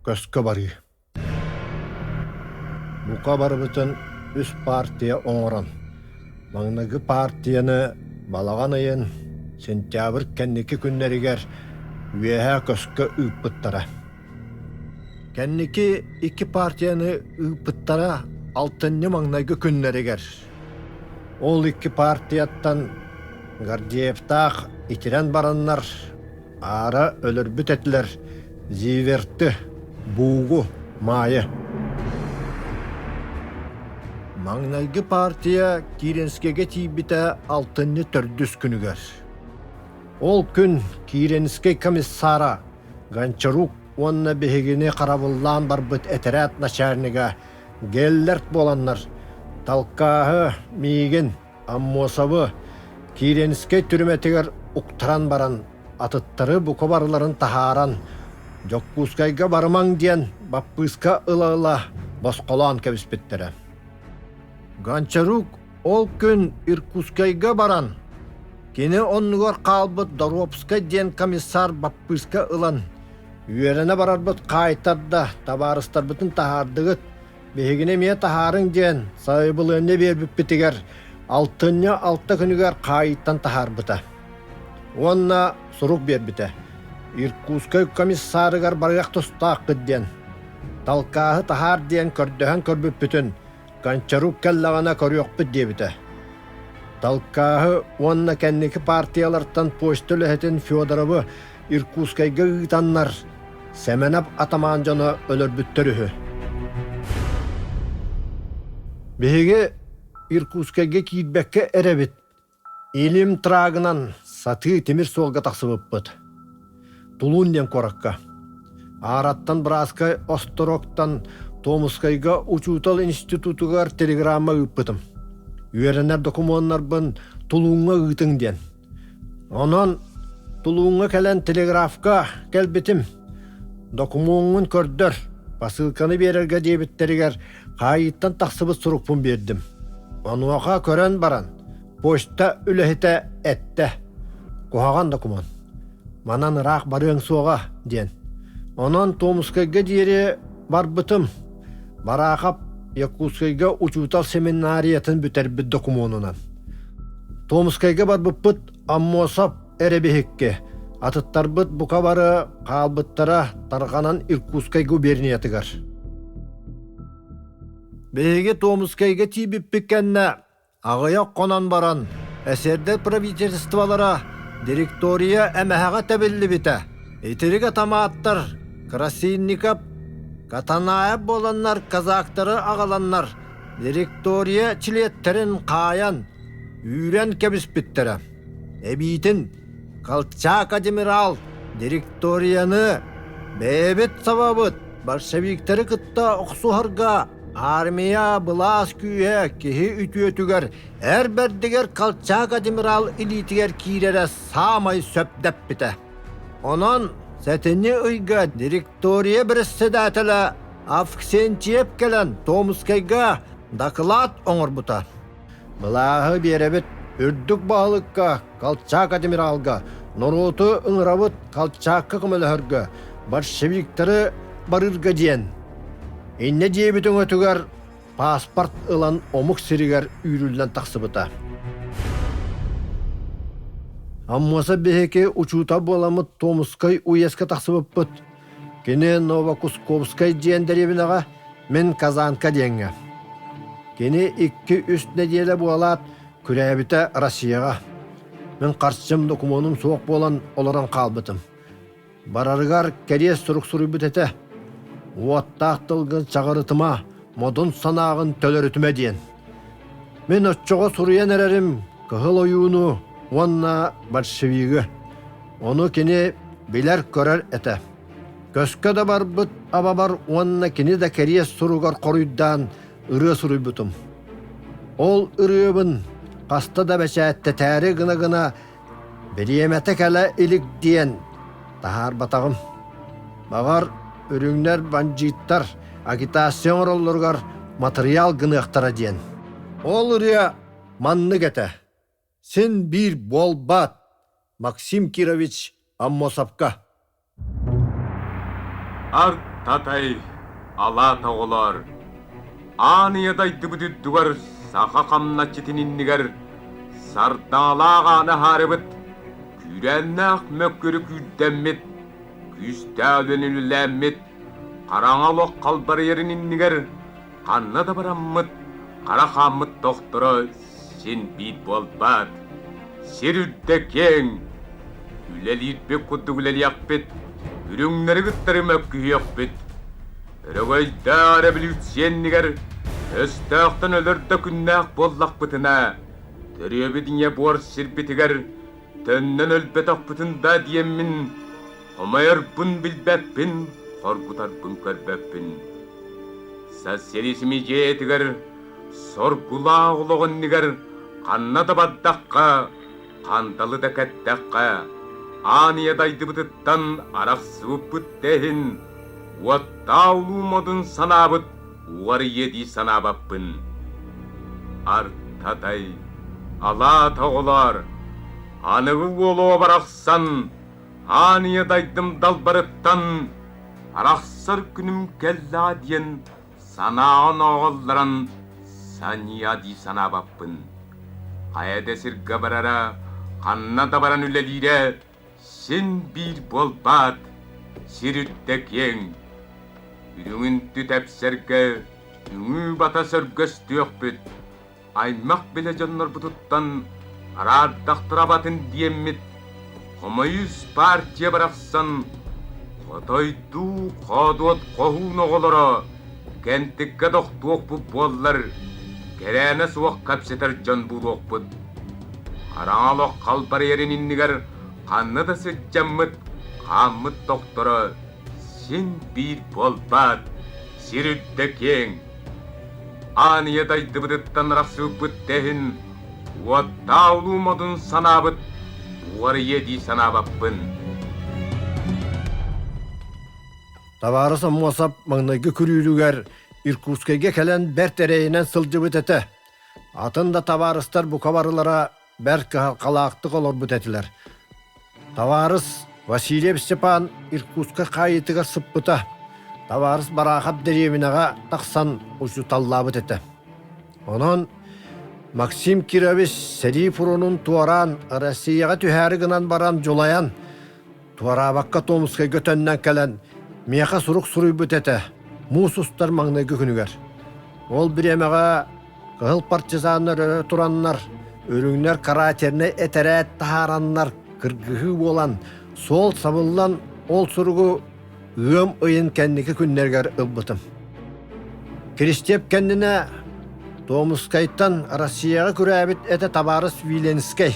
Көскө барыы Бука барыбытын үс партия оҥорон, маҥнайгы партияны балаҕан ыйын сентябрь кэнники күннэригэр үөһээ көскө ыыппыттара. Кэнники икки партияны ыыппыттара алтынньы маҥнайгы күннэригэр. Ол икки партияттан Гордеевтаах итирэн бараннар аара өлөрбүт этилэр Зиверты, Буугу, Маайы. Маҥнайгы партия Киренскэйгэ тиийбитэ алтынньы төрдүс күнүгэр. Ол күн Киренскэй комиссара Гончарук уонна биһигини харабыллаан барбыт этэрээт начальнига Геллерт буоланнар Талкааһы, миигин, Аммосовы Киренскэй түрмэтигэр уктаран баран атыттары бука барыларын таһааран Дьокуускайга барымаҥ диэн баппыыска ыла-ыла босхолоон кэбиспиттэрэ. Гончарук ол күн Иркутскайга баран, кини оннугар хаалбыт Доробскай диэн комиссар баппыыска ылан, үөрэнэ барарбыт хаайтарда, табаарыстарбытын таһаардыгыт, биһигини эмиэ таһаарыҥ диэн сайабылыанньа биэрбиппитигэр алтынньы алта күнүгэр хаайыыттан таһаарбыта. Уонна сурук биэрбитэ. Иркутскай комиссарыгар барыах тустааххыт диэн. Талкааһы таһаар диэн көрдөһөн көрбүппүтүн Гончарук кэллэҕинэ көрүөхпүт диэбитэ. Талкааһы уонна кэнники партиялартан почта үлэһитин Федоровы Иркутскайга ыытаннар, Сэмэнэп атамаан дьоно өлөрбүттэр үһү. Биһиги Иркутскайга киирбэккэ эрэбит. Илим трагынан сатыы тимир суолга тахсыбыппыт. Тулун диэн куоракка. Аараттан Братскай остуроктан Томскайга учуутал институтугар телеграмма ыыппытым. Үөрэнэр докумуоннарбын Тулууҥҥа ыытыҥ диэн. Онон Тулууҥҥа кэлэн телеграфка кэлбитим. Докумуоҥҥун көрдөр, посылканы биэрэргэ диэбиттэригэр хаайыыттан тахсыбыт сурукпун биэрдим. Онуоха көрөн баран, почта үлэһитэ эттэ: «Куһаҕан докумуон. Манан ыраах барыаҥ суоҕа» диэн. Онон Томскайга диэри барбытым. Бараахап Якутскайга учуутал семинариятын бүтэрбит докумуонунан. Томскайга барбыппыт Аммосов эрэ биһикки, атыттарбыт бука бары хаалбыттара тарҕанан Иркутскай губерниятыгар. Биһиги Томскайга тиийбиппит кэннэ Аҕыйах хонон баран, эсердэр правительстволара директория эмэһэҕэ тэбиллибитэ. Итирик атамааттар Красильников, Катанаев буоланнар казактары аҕаланнар директория чилиэттэрин хаайан, үүрэн кэбиспиттэрэ. Эбиитин Колчак адмирал директорияны бэйэбит сабабыт большевиктары кытта охсуһарга Армия былаас күүһэ киһи үтүөтүгэр, эр бэрдигэр Колчак адмирал илиитигэр киирэрэ саамай сөп дэппитэ. Онон сэтинньи ыйга директория председателэ Авксентьев кэлэн Томскайга дакылаат оҥорбута. Былааһы биэрэбит үрдүк баһылыкка Колчак адмиралга, норуоту ыҥырабыт Колчакка көмөлөһөргө, большевиктары барыырга диэн. Инньэ диэбит өҥөтүгэр паспорт ылан омук сиригэр үүрүллэн тахсыбыта. Аммосов биһиги учуутал буоламмыт Томскай уезка тахсыбыппыт. Кини Новокусковскай диэн дэриэбинэҕэ, мин Казанка диэҥҥэ. Кини 2-3 нэдиэлэ буолаат Күрээбитэ Россияҕа. Мин харчым, докумуонум суох буолан олорон хаалбытым. Барарыгар кэриэс сурук суруйбут этэ. Уоттаах тылгын чаҕырытыма, модун санааҕын төлөрүтүмэ диэн. Мин оччоҕо суруйан эрэрим Кыһыл Ойууну уонна большевигы. Ону кини билэр-көрөр этэ. Көскө да барбыт абабар уонна кини да кэриэс суругар хоруйдаан ырыа суруйбутум. Ол ырыабын хаста да бэчээттэтээри гына-гына бириэмэтэ кэлэ илик диэн таһаарбатаҕым. Баҕар, үрүҥнэр бандьыыттар агитация оҥороллоругар матырыйаал гыныахтара диэн. Ол ырыа маннык этэ. Син биир буолбаат, Максим Кирович Аммосовка. Арт-татай, алаат оҕолоор, аан ийэ дайдыбыт үрдүгэр саха хамначчытын иннигэр сардаҥалаах ааны аһаарыбыт, күүрээннээх мөккүөрү күүрдэммит, күүстээх үлэни үлэлээммит, хараҥа олох халбарыйарын иннигэр ханна да бараммыт, хара хааммыт тохторо син биир буолбаат. Сир үрдэ киэҥ, үлэлиирбит курдук үлэлиэхпит, үрүҥнэри кыттары мөккүһүөхпүт. Өрөгөйдөөх өрөбүлүүссүйэ иннигэр өстөөхтөн өлөр да күннээх буоллахпытына, төрүөбүт ийэ буор сирбитигэр төннөн өлбөтөхпүтүн да диэммин, хомойорбун билбэппин, хоргутарбын көрбөппүн. Социализм идеятыгар Соргулаах олох иннигэр ханна да бардахха, хандалы да кэттэххэ, аан ийэ дайдыбытыттан арахсыбыппыт да иһин, уоттаах улуу модун санаабыт уҕарыйыа дии санаабаппын. Артатай, алаат оҕолоор, аныгы уолуо барахсан, аан ийэ дайдым далбарыттан арахсар күнүм кэллэҕэ диэн Санааҕын оҕоллорон санья дии санаабаппын. Хайа да сиргэ барара, ханна да баран үлэлиирэ син биир буолбаат, сир үрдэ киэҥ. Үрүҥүн түтэпсэргэ үҥүү бата сөргөстүөхпүт, аймах билэ дьоннорбутуттан араардахтара абатын диэммит, хомойуус партия барахсан хотойдуу хоодуот хоһуун оҕолоро кэнтиккэ тохтуохпут буоллар, кэрээнэ суох кэпсэтэр дьон буолуохпут. Хараҥа олох халбарыйарын иннигэр ханна да сылдьаммыт, хааммыт тохторо син биир буолбаат, сир үрдэ киэҥ. Аан ийэ дайдыбытыттан арахсыбыппыт да иһин, уоттаах улуу модун санаабыт уорыйыа дии санаабаппын. Табаарыс Аммосов маҥнайгы күрүүрүгэр Иркутскайга кэлэн бэрт эрэйинэн сылдьыбыт этэ. Атын да табаарыстар бука барылара бэрт кыһалҕалаахтык олорбут этилэр. Табаарыс Васильев Степан Иркутскай хаайыытыгар сыппыта. Табаарыс Бараахап дэриэбинэҕэ тахсан учууталлаабыт этэ. Онон Максим Кирович сэрии фронун туораан Россияҕа түһээри гынан баран дьулайан, туораабакка Томскайга төннөн кэлэн миэхэ сурук суруйбут этэ муус устар маҥнайгы күнүгэр. Ол бириэмэҕэ Кыһыл партизаннар өрө тураннар, үрүҥнэр карательнай этэрээт таһаараннар кыргыһыы буолан, суол сабыллан ол суругу ыам ыйын кэнники күннэригэр ылбытым. Киристиэп кэннинэ Томускайтан Россияҕа күрээбит этэ табаарыс Виленскэй.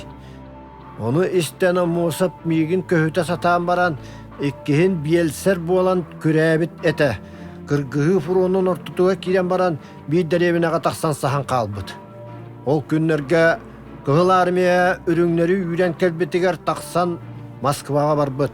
Ону истэн Аммосов миигин көһүтэ сатаан баран, иккиһин биэлсэр буолан күрээбит этэ. Кыргыһыы фронун ортотугар киирэн баран, биир дэриэбинэҕэ тахсан саһан хаалбыт. Ол күннэргэ Кыһыл Армия үрүҥнэри үүрэн кэлбитигэр тахсан Москваҕа барбыт.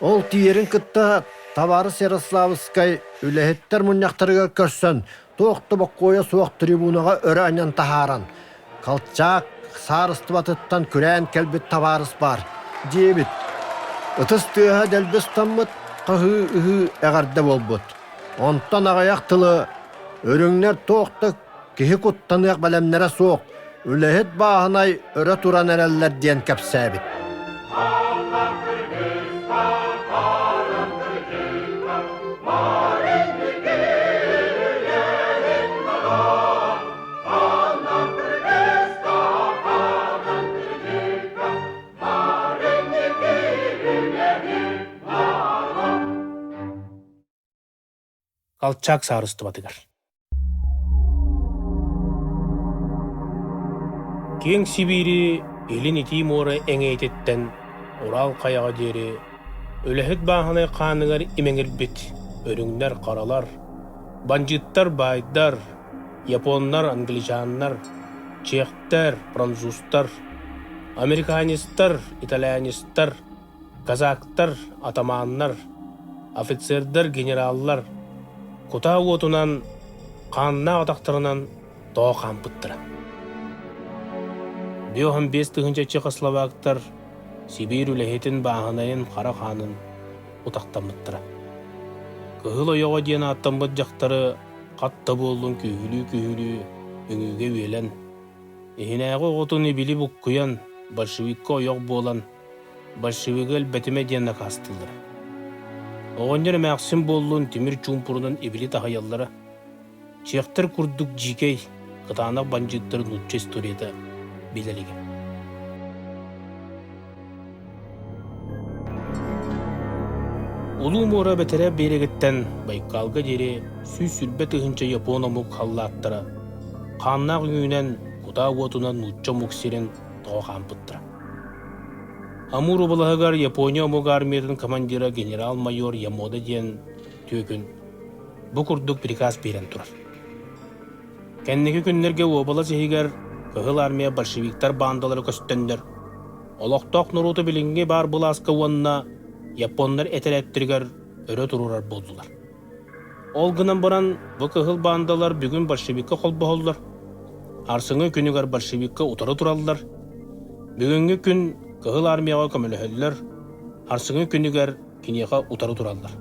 Ол тиийэрин кытта табаарыс Ярославскай үлэһиттэр мунньахтарыгар көрсөн туох да боккуойа суох трибунаҕа өрө анньан таһааран Колчак саарыстыбатыттан күрээн кэлбит табаарыс баар диэбит. Ытыс тыаһа дэлби ыстаммыт, хаһыы-ыһыы эҕэрдэ буолбут. Онтон аҕыйах тылы үрүҥнэр туох да киһи куттаныах бэлэмнэрэ суох, үлэһит бааһынай өрө туран эрэллэр диэн кэпсээбит. Колчак саарыстыбатыгар Киэҥ Сибиири Илин Итии муора эҥээтиттэн Урал хайаҕа диэри үлэһит бааһынай хааныгар имэҥирбит үрүҥнэр-харалар, бандьыыттар баайдар, японнар, англичаннар, чехтэр, французтар, американецтар, итальянецтар, казактар, атамааннар, офицердар, генераллар кутаа уотунан, хааннаах атахтарынан тоо хаампыттара. 55 тыһыынча чехословактар Сибиир үлэһитин бааһынайын хара хаанын утахтаммыттара. Кыһыл ойоҕо диэн ааттаммыт дьахтары хат да буоллун күүһүлүү-күүһүлүү үҥүүгэ үөлэн, иһинээҕи оҕотун ибили буккуйан, большевикка ойох буолан, большевигы элбэтимэ диэн накаастыыллара. Оҕонньор эмээхсин буоллун тимир чуумпурунан ибили таһыйаллара. Чехтэр курдук дьиикэй, кытаанах бандьыыттары нуучча историята билэ илигэ. Улуу муора бэтэрээ биэрэгиттэн Байкалга диэри 120 тыһыынча япон омук халлааттара хааннаах үҥүүнэн кутаа уотунан нуучча омук сирин тоҕо хаампыттара. Амур убалаһыгар Япония омук армиятын командира генерал-майор Ямода диэн түөкүн бу курдук приказ биэрэн турар. Кэнники күннэргэ уобалас иһигэр Кыһыл Армия большевиктар баандалара көстөннөр, олохтоох норуоту билиҥҥи баар былааска уонна японнар этэрээттэригэр өрө туруорар буоллулар. Ол гынан баран, бу кыһыл баандалар бүгүн большевикка холбоһоллор, арсыҥҥы күнүгэр большевикка утары тураллар, бүгүҥҥү күн Кыһыл Армияҕа көмөлөһөллөр, арсыҥҥы күнүгэр киниэхэ утары тураллар.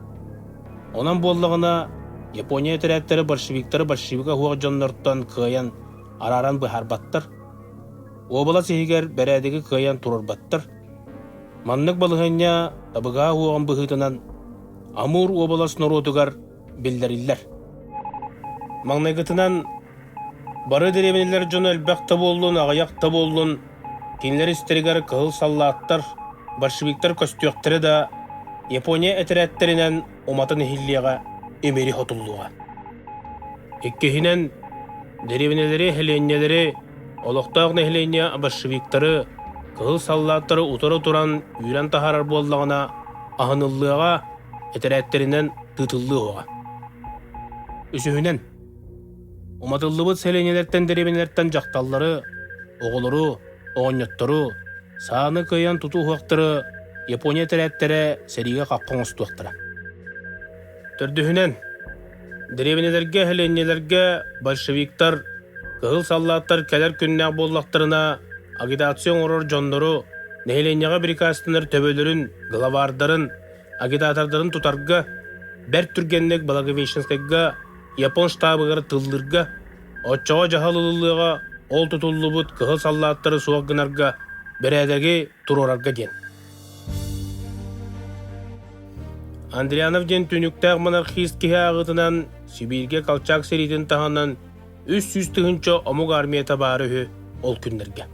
Онон буоллаҕына, Япония этэрээттэрэ большевиктары большевика суох дьоннортон кыайан арааран быһаарбаттар, уобалас иһигэр бэрээдэги кыайан туруорбаттар. Маннык балаһыанньа табыгаһа суоҕун быһыытынан Амур уобалас норуотугар биллэриллэр. Маҥнайгытынан, бары дэриэбинэлэр дьоно элбэх да буоллун, аҕыйах да буоллун, кинилэр истэригэр кыһыл саллааттар, большевиктар көстүөхтэрэ да, Япония этэрээттэринэн уматан иһиллиэҕэ, имири хотуллуоҕа. Иккиһинэн, дэриэбинэлэри, сэлиэнньэлэри, олохтоох нэһилиэнньэ большевиктары, кыһыл саллааттары утары туран үүрэн таһаарар буоллаҕына, аһыныллыаҕа, этэрээттэринэн тыытыллыаҕа. Үсүһүнэн, уматыллыбыт сэлиэнньэлэртэн дэриэбинэлэртэн дьахталлары, оҕолору, оҕонньоттору, сааны кыайан тутуһуохтары Япония этэрээттэрэ сэриигэ хахха оҥостуохтара. Төрдүһүнэн, дэриэбинэлэргэ, сэлиэнньэлэргэ большевиктар, кыһыл саллааттар кэлэр күннээх буоллахтарына, агитация оҥорор дьоннору, нэһилиэнньэҕэ бирикаастанар төбөлөрүн, главардарын, агитатордарын тутарга, бэрт түргэнник Благовещенскайга япон штабыгар тыллыырга, оччоҕо дьаһал ылыллыаҕа ол тутуллубут кыһыл саллааттары суох гынарга, бэрээдэги туруорарга диэн. Андрианов диэн түнүктээх монархист киһи ааҕыытынан Сибииргэ Колчак сэриитин таһынан 300 тыһыынча омук армията баара үһү ол күннэргэ.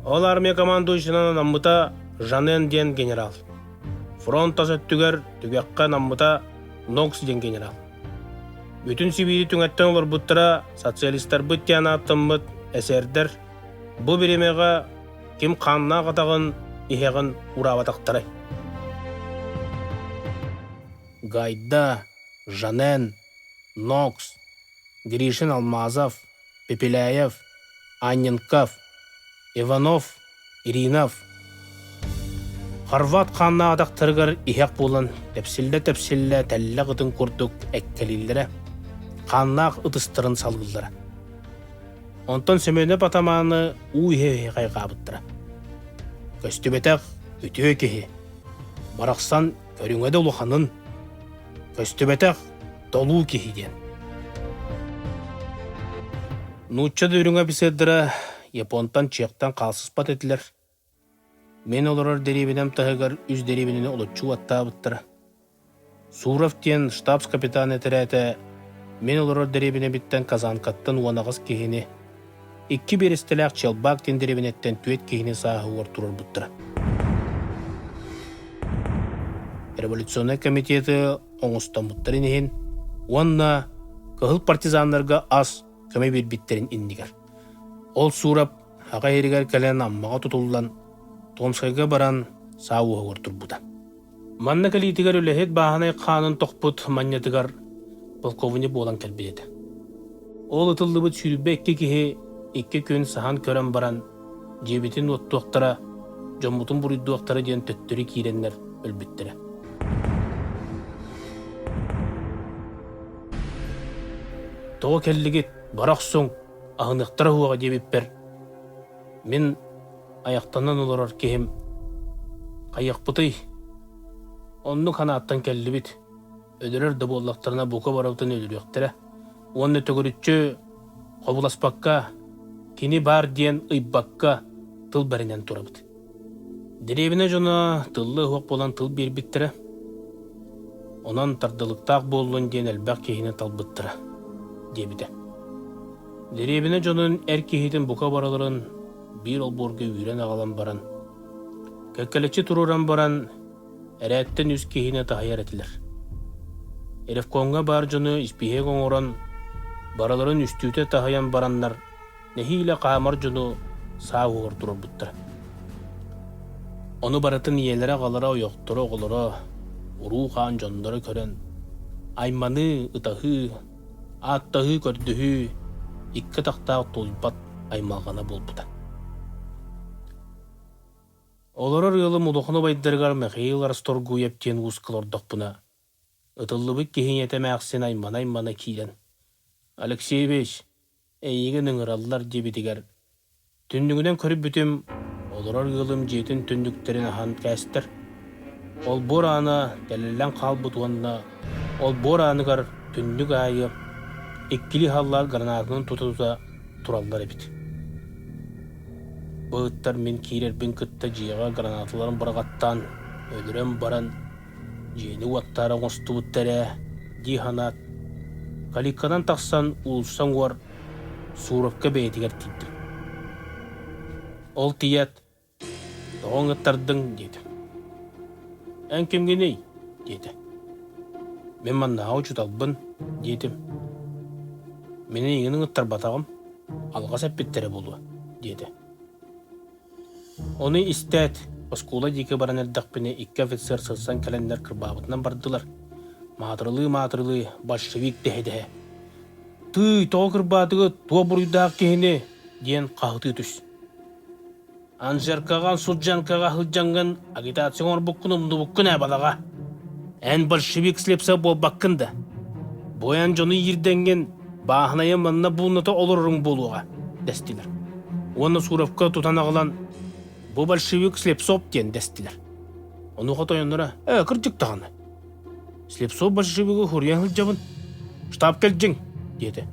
Ол армия командующайынан анаммыта Жанен диэн генерал. Фронт тас өттүгэр түгэххэ анаммыта Нокс диэн генерал. Бүтүн Сибиири түҥэттэн олорбуттара социалистарбыт диэн ааттаммыт эсердэр бу бириэмэҕэ ким хааннаах атаҕын иһэҕин ураабатахтарай. Гайда, Жанен, Нокс, Гришин Алмазов, Пепеляев, Анненков, Иванов, Иринов Хорват хааннаах атахтарыгар иһэх буолан тэпсиллэ-тэпсиллэ тэллэх ытын курдук эккэлииллэрэ, хааннаах ытыстарын салыыллара. Онтон Семенов атамааны уу иһэ-иһэ хайҕаабыттара. Көстүбэтэх үтүө киһи, барахсан көрүҥэ да улаханын, көстүбэтэх толуу киһи диэн. Нуучча да үрүҥ офицердара Японтан чехтан хаалсыспат этилэр. Мин олорор дэриэбинэм таһыгар үс дэриэбинэни олоччу уоттаабыттара. Суров диэн штабс-капитан этэрээтэ мин олорор дэриэбинэбиттэн Казанкаттан 18 киһини, икки биэрэстэлээх Челбак диэн дэриэбинэттэн түөрт киһини сааһыгар туруорбуттара. Революционнай комитеты оҥостоммуттарын иһин уонна кыһыл партизаннарга ас көмө биэрбиттэрин иннигэр. Ол Суурап аҕа иһигэр кэлэн Аммаҕа тутуллан, Томскайга баран саа уоһугар турбута. Манна кэлиитигэр үлэһит бааһынай хаанын тохпут манньатыгар полковник буолан кэлбит этэ. Ол ытыллыбыт 22 киһи икки күн саһан көрөн баран дьиэбитин уоттуохтара, дьоммутун буруйдуохтара диэн төттөрү киирэннэр өлбүттэрэ. Тоҕо кэллигит, бара охсуҥ, аһыныахтара уһуоҕа диэбиппэр, мин айахтанан олорор киһим хайыахпытый, оннук санааттан кэллибит, өлөрөр да буоллахтарына бука барыбытын өлөрүөхтэрэ уонна төгүрүччү хобуласпакка, кини баар диэн ыйбакка тыл бэринэн турабыт. Дэриэбинэ дьоно тыллы ыһыах буолан тыл биэрбиттэрэ. Онон тардылыктаах буоллун диэн элбэх киһини талбыттара, диэбитэ. Дэриэбинэ дьонун эр киһитин бука барыларын биир олбуорга үүрэн аҕалан баран, кэккэлэччи туруоран баран, эрээттэн үс киһини таһыйар этилэр. Ревкомҥа баар дьону испииһэк оҥорон, барыларын үстүүтэ таһыйан бараннар, нэһиилэ хаамар дьону саа уһугар туруорбуттара. Ону барытын ийэлэрэ-аҕалара, ойохторо, оҕолоро, уруу-хаан дьонноро көрөн, айманыы, ытаһыы, ааттаһыы-көрдөһүү икки атахтаах тулуйбат аймалҕана буолбута. Олорор ыалым улахан убайдарыгар Михаил Расторгуев диэн ууска олордохпуна, ытыллыбыт киһи ийэтэ эмээхсин аймана-аймана киирэн, «Алексеевич, эйигин ыҥыраллар» диэбитигэр, түннүгүнэн көрбүтүм, олорор ыалым дьиэтин түннүктэрин аһан кээстэр. Олбуор аана тэлэллэн хаалбыт уонна олбуор ааныгар түннүк аайы иккилии халлаат гранатанан тута-тута тураллар эбит. Бу ыттар мин киирэрбин кытта дьиэҕэ гранаталарын быраҕаттаан, өлөрөн баран, дьиэни уоттаары оҥостубуттар ээ дии санаат, калитканан тахсан уулусса уҥуор Суровка бэйэтигэр тиийдим. Ол тиийээт, «Тоҕо ыҥыттардыҥ?» диэтим. «Эн кимҥиний?» диэтэ. «Мин маннааҕы учууталбын» диэтим. «Мин эйигин ыҥыттарбатаҕым, алҕас эппиттэрэ буолуо» диэтэ. Ону истээт, оскуола диэки баран эрдэхпинэ икки офицер сырсан кэлэннэр кырбаабытынан бардылар. Маатырылыы-маатырылыы большевик дэһэ-дэһэ «Тыый, тоҕо кырбаатыгыт, туох буруйдаах киһини?» диэн хаһытыы түс. Анжеркаҕа, Суджанкаҕа сылдьаҥҥын агитация оҥорбуккун умнубуккун ээ, балаҕа. Эн большевик слепса буолбаккын да. Бу эн дьону иирдэҥҥин бааһынайы манна буунната олороруҥ буолуоҕа, дэстилэр. Уонна Суровка тутан аҕалан бу большевик Слепцов диэн дэстилэр. Онуоха тойонноро «Ээ, кырдьык даҕаны, Слепцов большевигы хуруйан сылдьабын, штаб кэлдьиҥ» диэтэ.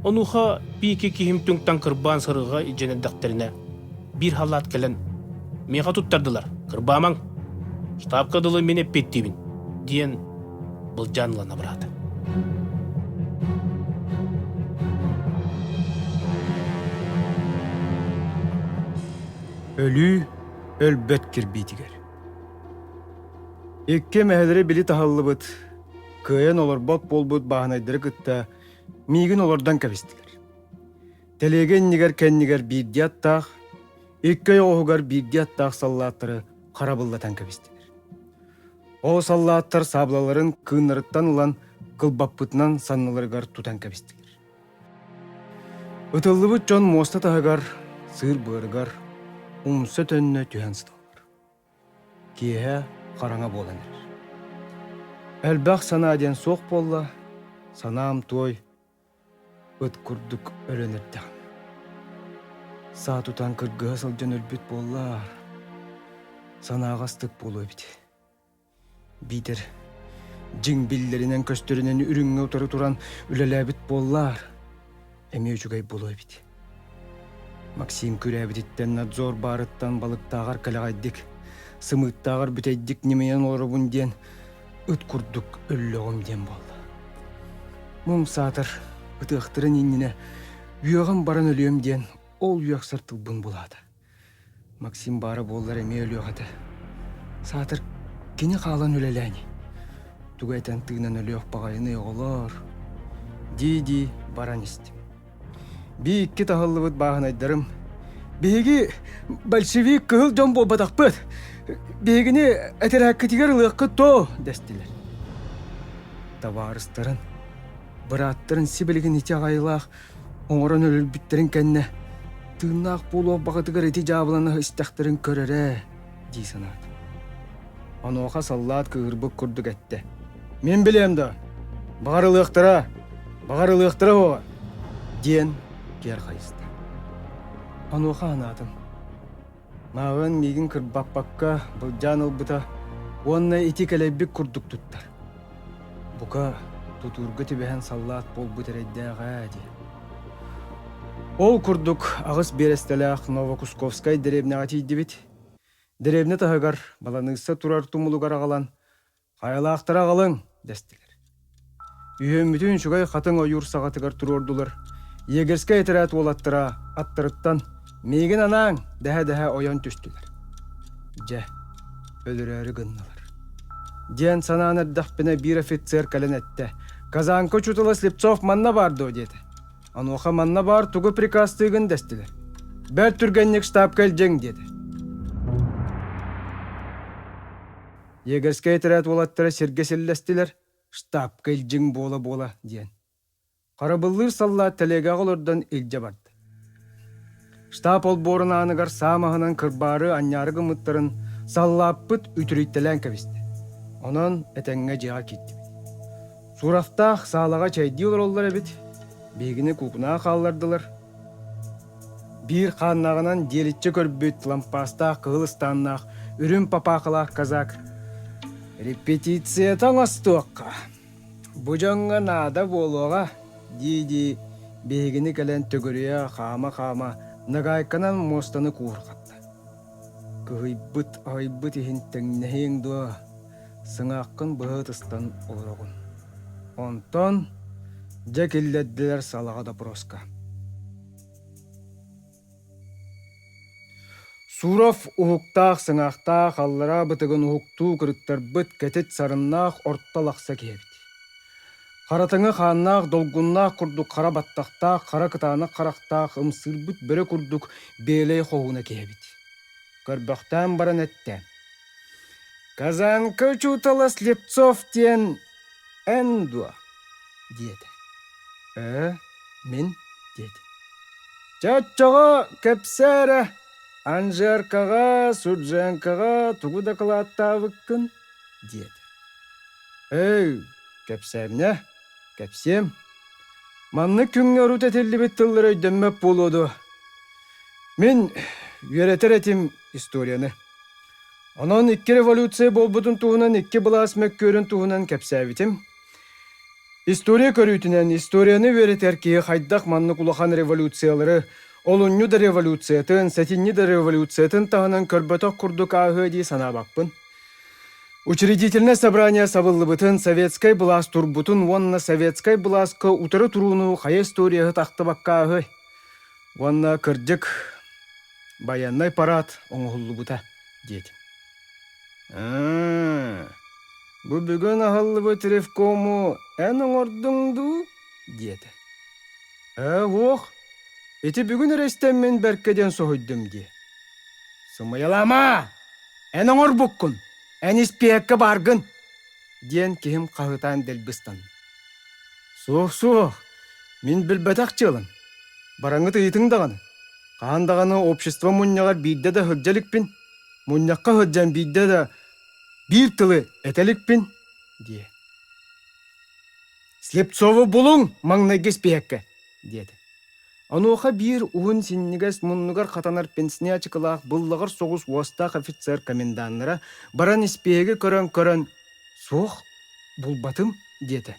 Онуоха биики киһим түҥтэн кырбаан сырыыга илдьэн эрдэхтэринэ, биир халаат кэлэн «Миэхэ туттардылар, кырбаамаҥ, штабка дылы мин эппиэттиибин» диэн былдьаан ылан абыраата. Өлүү өлбөт кирбиитигэр. Икки эмэһэлэри били таһыллыбыт, кыайан олорбот буолбут бааһынайдары кытта миигин олордон кэбистилэр. Тэлиэгэ иннигэр-кэннигэр биирдии аттаах, икки ойоҕоһугар биирдии аттаах саллааттары харабыллатан кэбистилэр. Ол саллааттар саабылаларын кыыннарыттан ылан кылбаппытынан санныларыгар тутан кэбистилэр. Ытыллыбыт дьон муоста таһыгар, сыыр быарыгар умса төннө түһэн сыталлар. Киэһэ хараҥа буолан эрэр. Элбэх санаа диэн суох буолла, санаам туой, ыт курдук өлөн эрдэҕим. Саа тутан кыргыһа сылдьан өлбүт буоллар, санааҕа астык буолуо эбит. Биитэр дьиҥ биллэринэн-көстөрүнэн үрүҥҥэ утары туран үлэлээбит буоллар, эмиэ үчүгэй буолуо эбит. Максим күрээбититтэн надзор баарыттан балыктааҕар кэлэҕэйдик, сымыыттааҕар бүтэйдик ньимийэн олоробун диэн ыт курдук өллөҕүм диэн буолла. Муҥ саатар ытыахтарын иннинэ үөҕэн баран өлүөм диэн ол үөхсэр тылбын булаата. Максим баара буоллар эмиэ өлүөх этэ. Саатар кини хаалан үлэлээн тугу этэн тыынан өлүөх баҕайыный оҕолоор дии-дии баран истим. Бии икки таһыллыбыт бааһынайдарым биһиги большевик кыһыл дьон буолбатахпыт биһигини этэрээккитигэр ылыаххыт дуо дэстилэр. Табаарыстарын, бырааттарын сибилигин ити аҕайылаах оҥорон өлөрбүттэрин кэннэ тыыннаах буолуох баҕатыгар ити дьаабыланы истэхтэрин көрөрөө дии санаатым. Онуоха саллаат кыыһырбыт курдук эттэ. Мин билиэм да, баҕар ылыахтара, баҕар ылыахтара уоҕа, диэн киэр хайыста. Онуоха анаатым. Мааҕын миигин кырбаппакка былдьаан ылбыта уонна ити кэлэйбит курдук туттар. Бука, тутуурга түбэһэн саллаат буолбут эрэйдээх ээ дии. Ол курдук аҕыс биэрэстэлээх Новокусковскай дэриэбинэҕэ тиийдибит. Дэриэбинэ таһыгар баланыысса турар тумулугар аҕалан «Хайалаахтары аҕалыҥ!» дэстилэр. Үһүөммүтүн үчүгэй хатыҥ ойуур саҕатыгар туруордулар. Егерскэй этэрээт уолаттара аттарыттан «Миигин анааҥ!» дэһэ-дэһэ ойон түстүлэр. Дьэ, өлөрөөрү гыннылар. Диэн санаан эрдэхпинэ биир офицер кэлэн эттэ: «Казанка учуутала Слепцов манна баар дуо?» диэтэ. Онуоха манна баар тугу приказтыыгын дэстилэр. Бэрт түргэнник штабка илдьиҥ диэтэ. Егерскэй этэрээт уолаттара сиргэ силлэстилэр, штабка илдьиҥ буола-буола диэн. Харабыллыыр саллаат тэлиэгэҕэ олордон илдьэ барда. Штаб олбуорун ааныгар саа маһынан кырбаары анньаары гыммыттарын саллааппыт үтүрүйтэлээн кэбистэ. Онон этэҥҥэ дьиэҕэ киирдибит. Суровтаах саалаҕа чэйдии олороллор эбит, биһигини куукунаҕа хааллардылар. Биир хааннааҕынан диэличчи көрбүт лампаастаах кыһыл ыстааннаах үрүҥ папаахалаах казак «Репетицията оҥостуохха, бу дьоҥҥо наада буолуоҕа» дии-дии биһигини кэлэн төгүрүйэ хаама-хаама нагайканан муостаны куурҕатта. Кыһыйбыт, аһыйбыт иһин тэҥнэһиэҥ дуо, сыҥааххын быһа ытыстан олороҕун. Онтон дьэ киллэрдилэр салаҕа допроска. Суров уһуктаах сыҥаахтаах аллараа бытыгын уһуктуу кырыттарбыт кэтит сарыннаах орто лахса киһи эбит. Харатыҥы хааннаах долгуннаах курдук хара баттахтаах хара кытаанах харахтаах ымсыырбыт бөрө курдук биэлэй хоһууна киһи эбит. Көрбөхтөөн баран эттэ: «Казанка учуутала Слепцов диэн. Эн дуо? диэтэ. Ээ, мин диэтим. Чэ, оччоҕо кэпсээ эрэ, Анжеркаҕа, Судженкаҕа тугу дакылааттаабыккын? диэтэ. Эй, кэпсээмнэ, кэпсиэм. Маннык күҥҥэ урут этиллибит тыллар өйдөммөт буолуо дуо? Мин үөрэтэр этим историяны. Онон икки революция буолбутун туһунан икки былаас мөккүөрүн туһунан кэпсээбитим. История көрүүтүнэн историяны үөрэтэр киһи хайдах маннык улахан революциялары олунньу да революциятын, сэтинньи да революциятын таһынан көрбөтөх курдук ааһыа дии санаабаппын. Учредительнай собрание сабыллыбытын, советскай былаас турбутун уонна советскай былааска утары турууну хайа историяһыт ахтыбакка ааһыай? Уонна кырдьык, байыаннай парад оҥоһуллубута диэтим. Аа, бу бүгүн аһыллыбыт ревкому эн оҥордуҥ дуу? диэтэ. Ээ, уох, ити бүгүн эрэ истэммин бэркэ диэн соһуйдум дии. Сымыйалаама! Эн оҥорбуккун! Эн испиэккэ бааргын! диэн киһим хаһыытаан дэлби ыстанна. Суох-суох, мин билбэтэх дьыалам. Бараҥҥыт ыйытыҥ даҕаны. Хаһан даҕаны общество мунньаҕар биирдэ да сылдьа иликпин, мунньахха сылдьан биирдэ да биир тылы этэ иликпин, диэ. Слепцову булуҥ маҥнайгы испииһэккэ, диэтэ. Онуоха биир уһун синньигэс муннугар хатанар пенсне ачыкылаах быллаҕар соҕус уостаах офицер коменданнара баран испииһэги көрөн-көрөн «Суох, булбатым» диэтэ.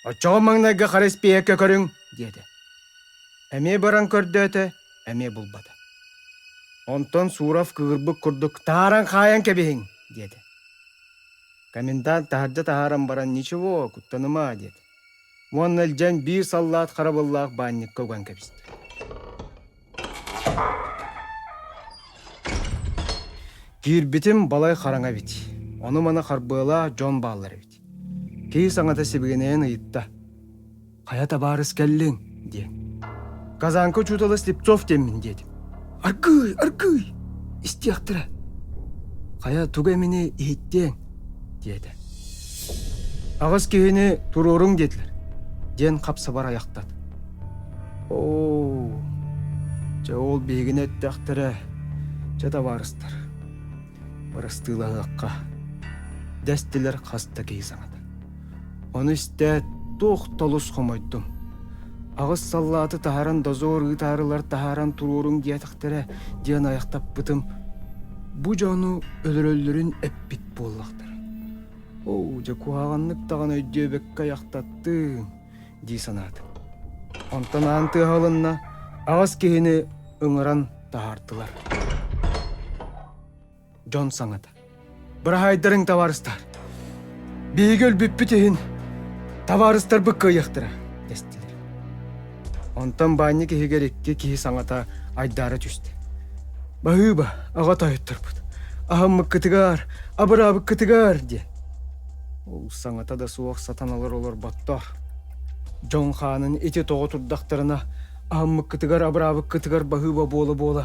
«Оччоҕо маҥнайгы хара испииһэккэ көрүҥ» диэтэ. Эмиэ баран көрдөөтө, эмиэ булбата. Онтон Суров кыырбыт курдук «Таһааран хаайан кэбиһиҥ» диэтэ. Комендант таһырдьа таһааран баран «Ничего, куттаныма» диэтэ. Уонна илдьэн биир саллаат харабыллаах баанньыкка уган кэбистэ. Киирбитим балай хараҥа эбит. Ону-маны харбыалаах дьон бааллар эбит. Киһи саҥата сибигинэйэн ыйытта. «Хайа табаарыс кэллиҥ?» диэн. «Казанка учуутала Слепцов диэммин» диэтим. «Аргыый, аргыый! Истиэхтэрэ!» «Хайа тугу эмини иһиттиэҥ?» диэтэ. «Аҕыс киһини туруоруҥ диэтилэр» диэн хап-сабар айахтат. Оо, дьэ ол биһигини эттэхтэрэ, чэ табаарыстар, бырастыылаһыахха, дэстилэр хас да киһи саҥата. Ону истээт, туох да олус хомойдум. Аҕыс саллааты таһааран дозор ыытаарылар таһааран туруоруҥ диэтэхтэрэ диэн айахтаппытым, бу дьону өлөрөллөрүн эппит буоллахтара. Оо, дьэ куһаҕаннык даҕаны өйдүөбэккэ айахтаттым дии санаатым. Онтон аан тыаһа ылынна, аҕыс киһини ыҥыран таһаардылар. Дьон саҥата. Быраһаайдарыҥ табаарыстар! Биһиги өлбүппүт иһин табаарыстарбыт кыайыахтара, дэстилэр. Онтон баанньык иһигэр икки киһи саҥата айдаара түстэ. Баһыыба, аҕа тойотторбут, аһыммыккытыгар, абыраабыккытыгар диэн. Ол саҥата да суох сатаналар олорботтор. Дьон хаанын ити тоҕо турдахтарына, аһыммыккытыгар, абыраабыккытыгар баһыыба буола-буола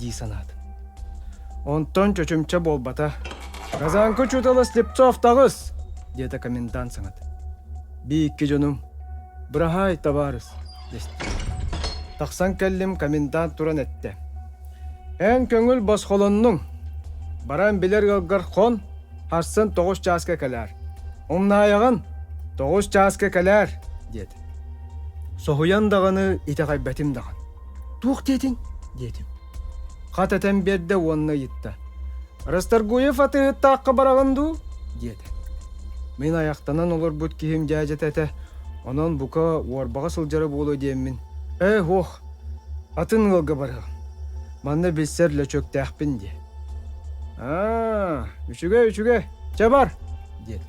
дии санаатым. Онтон чочумча буолбата. «Казанка учуутала Слепцов таҕыс!» диэтэ комендант саҥата. Биикки дьонум «Быраһаай, табаарыс!» дэстэ. Тахсан кэллим, комендант туран эттэ. «Эн көҥүл босхолоннуҥ. Баран билэр ыалгар хон, сарсын 9 чааска кэлээр. Умнаайаҕын, 9 чааска кэлээр!» диэтэ. Соһуйан даҕаны итэҕэйбэтим даҕаны. «Туох диэтиҥ?» диэтим. Хат этэн биэрдэ уонна ыйытта: «Расторгуев атыыһыттаахха бараҕын дуу?» диэтэ. Мин айахтанан олорбут киһим дьээдьэтэ этэ, онон бука уорбаҕа сылдьара буолуо диэммин, «Ээ, һуох, атын ыалга барыаҕым. Манна билсэр лөчүөктээхпин» диэ. «Аа, үчүгэй, үчүгэй, чэ бар!» диэтэ.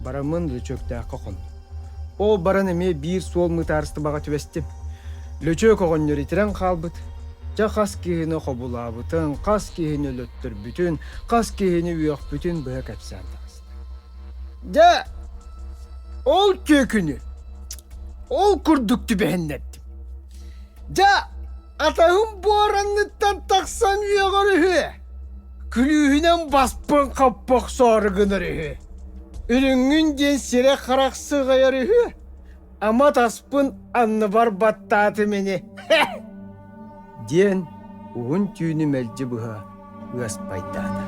Бараммын лөчүөктээххэ хоннум. Ол баран эмиэ биир суол мытаарыстыбаҕа түбэстим. Лөчүөк оҕонньор итирэн хаалбыт. Дьэ хас киһини хобулаабытын, хас киһини өлөттөрбүтүн, хас киһини үөхпүтүн быһа кэпсээн таҕыста. Дьэ, ол түөкүнү ол курдук түбэһиннэрдим. Дьэ, атаһым буоранныттан тахсан үөҕэр үһү. Күлүүһүнэн баспын хаппах соору гынар үһү. Үрүҥҥүн диэн сирэ-харах сыҕайар үһү. Ама таспын анныбар баттаатым ини. Диэн уһун түүнү мэлдьи быһа ыаспайдаата.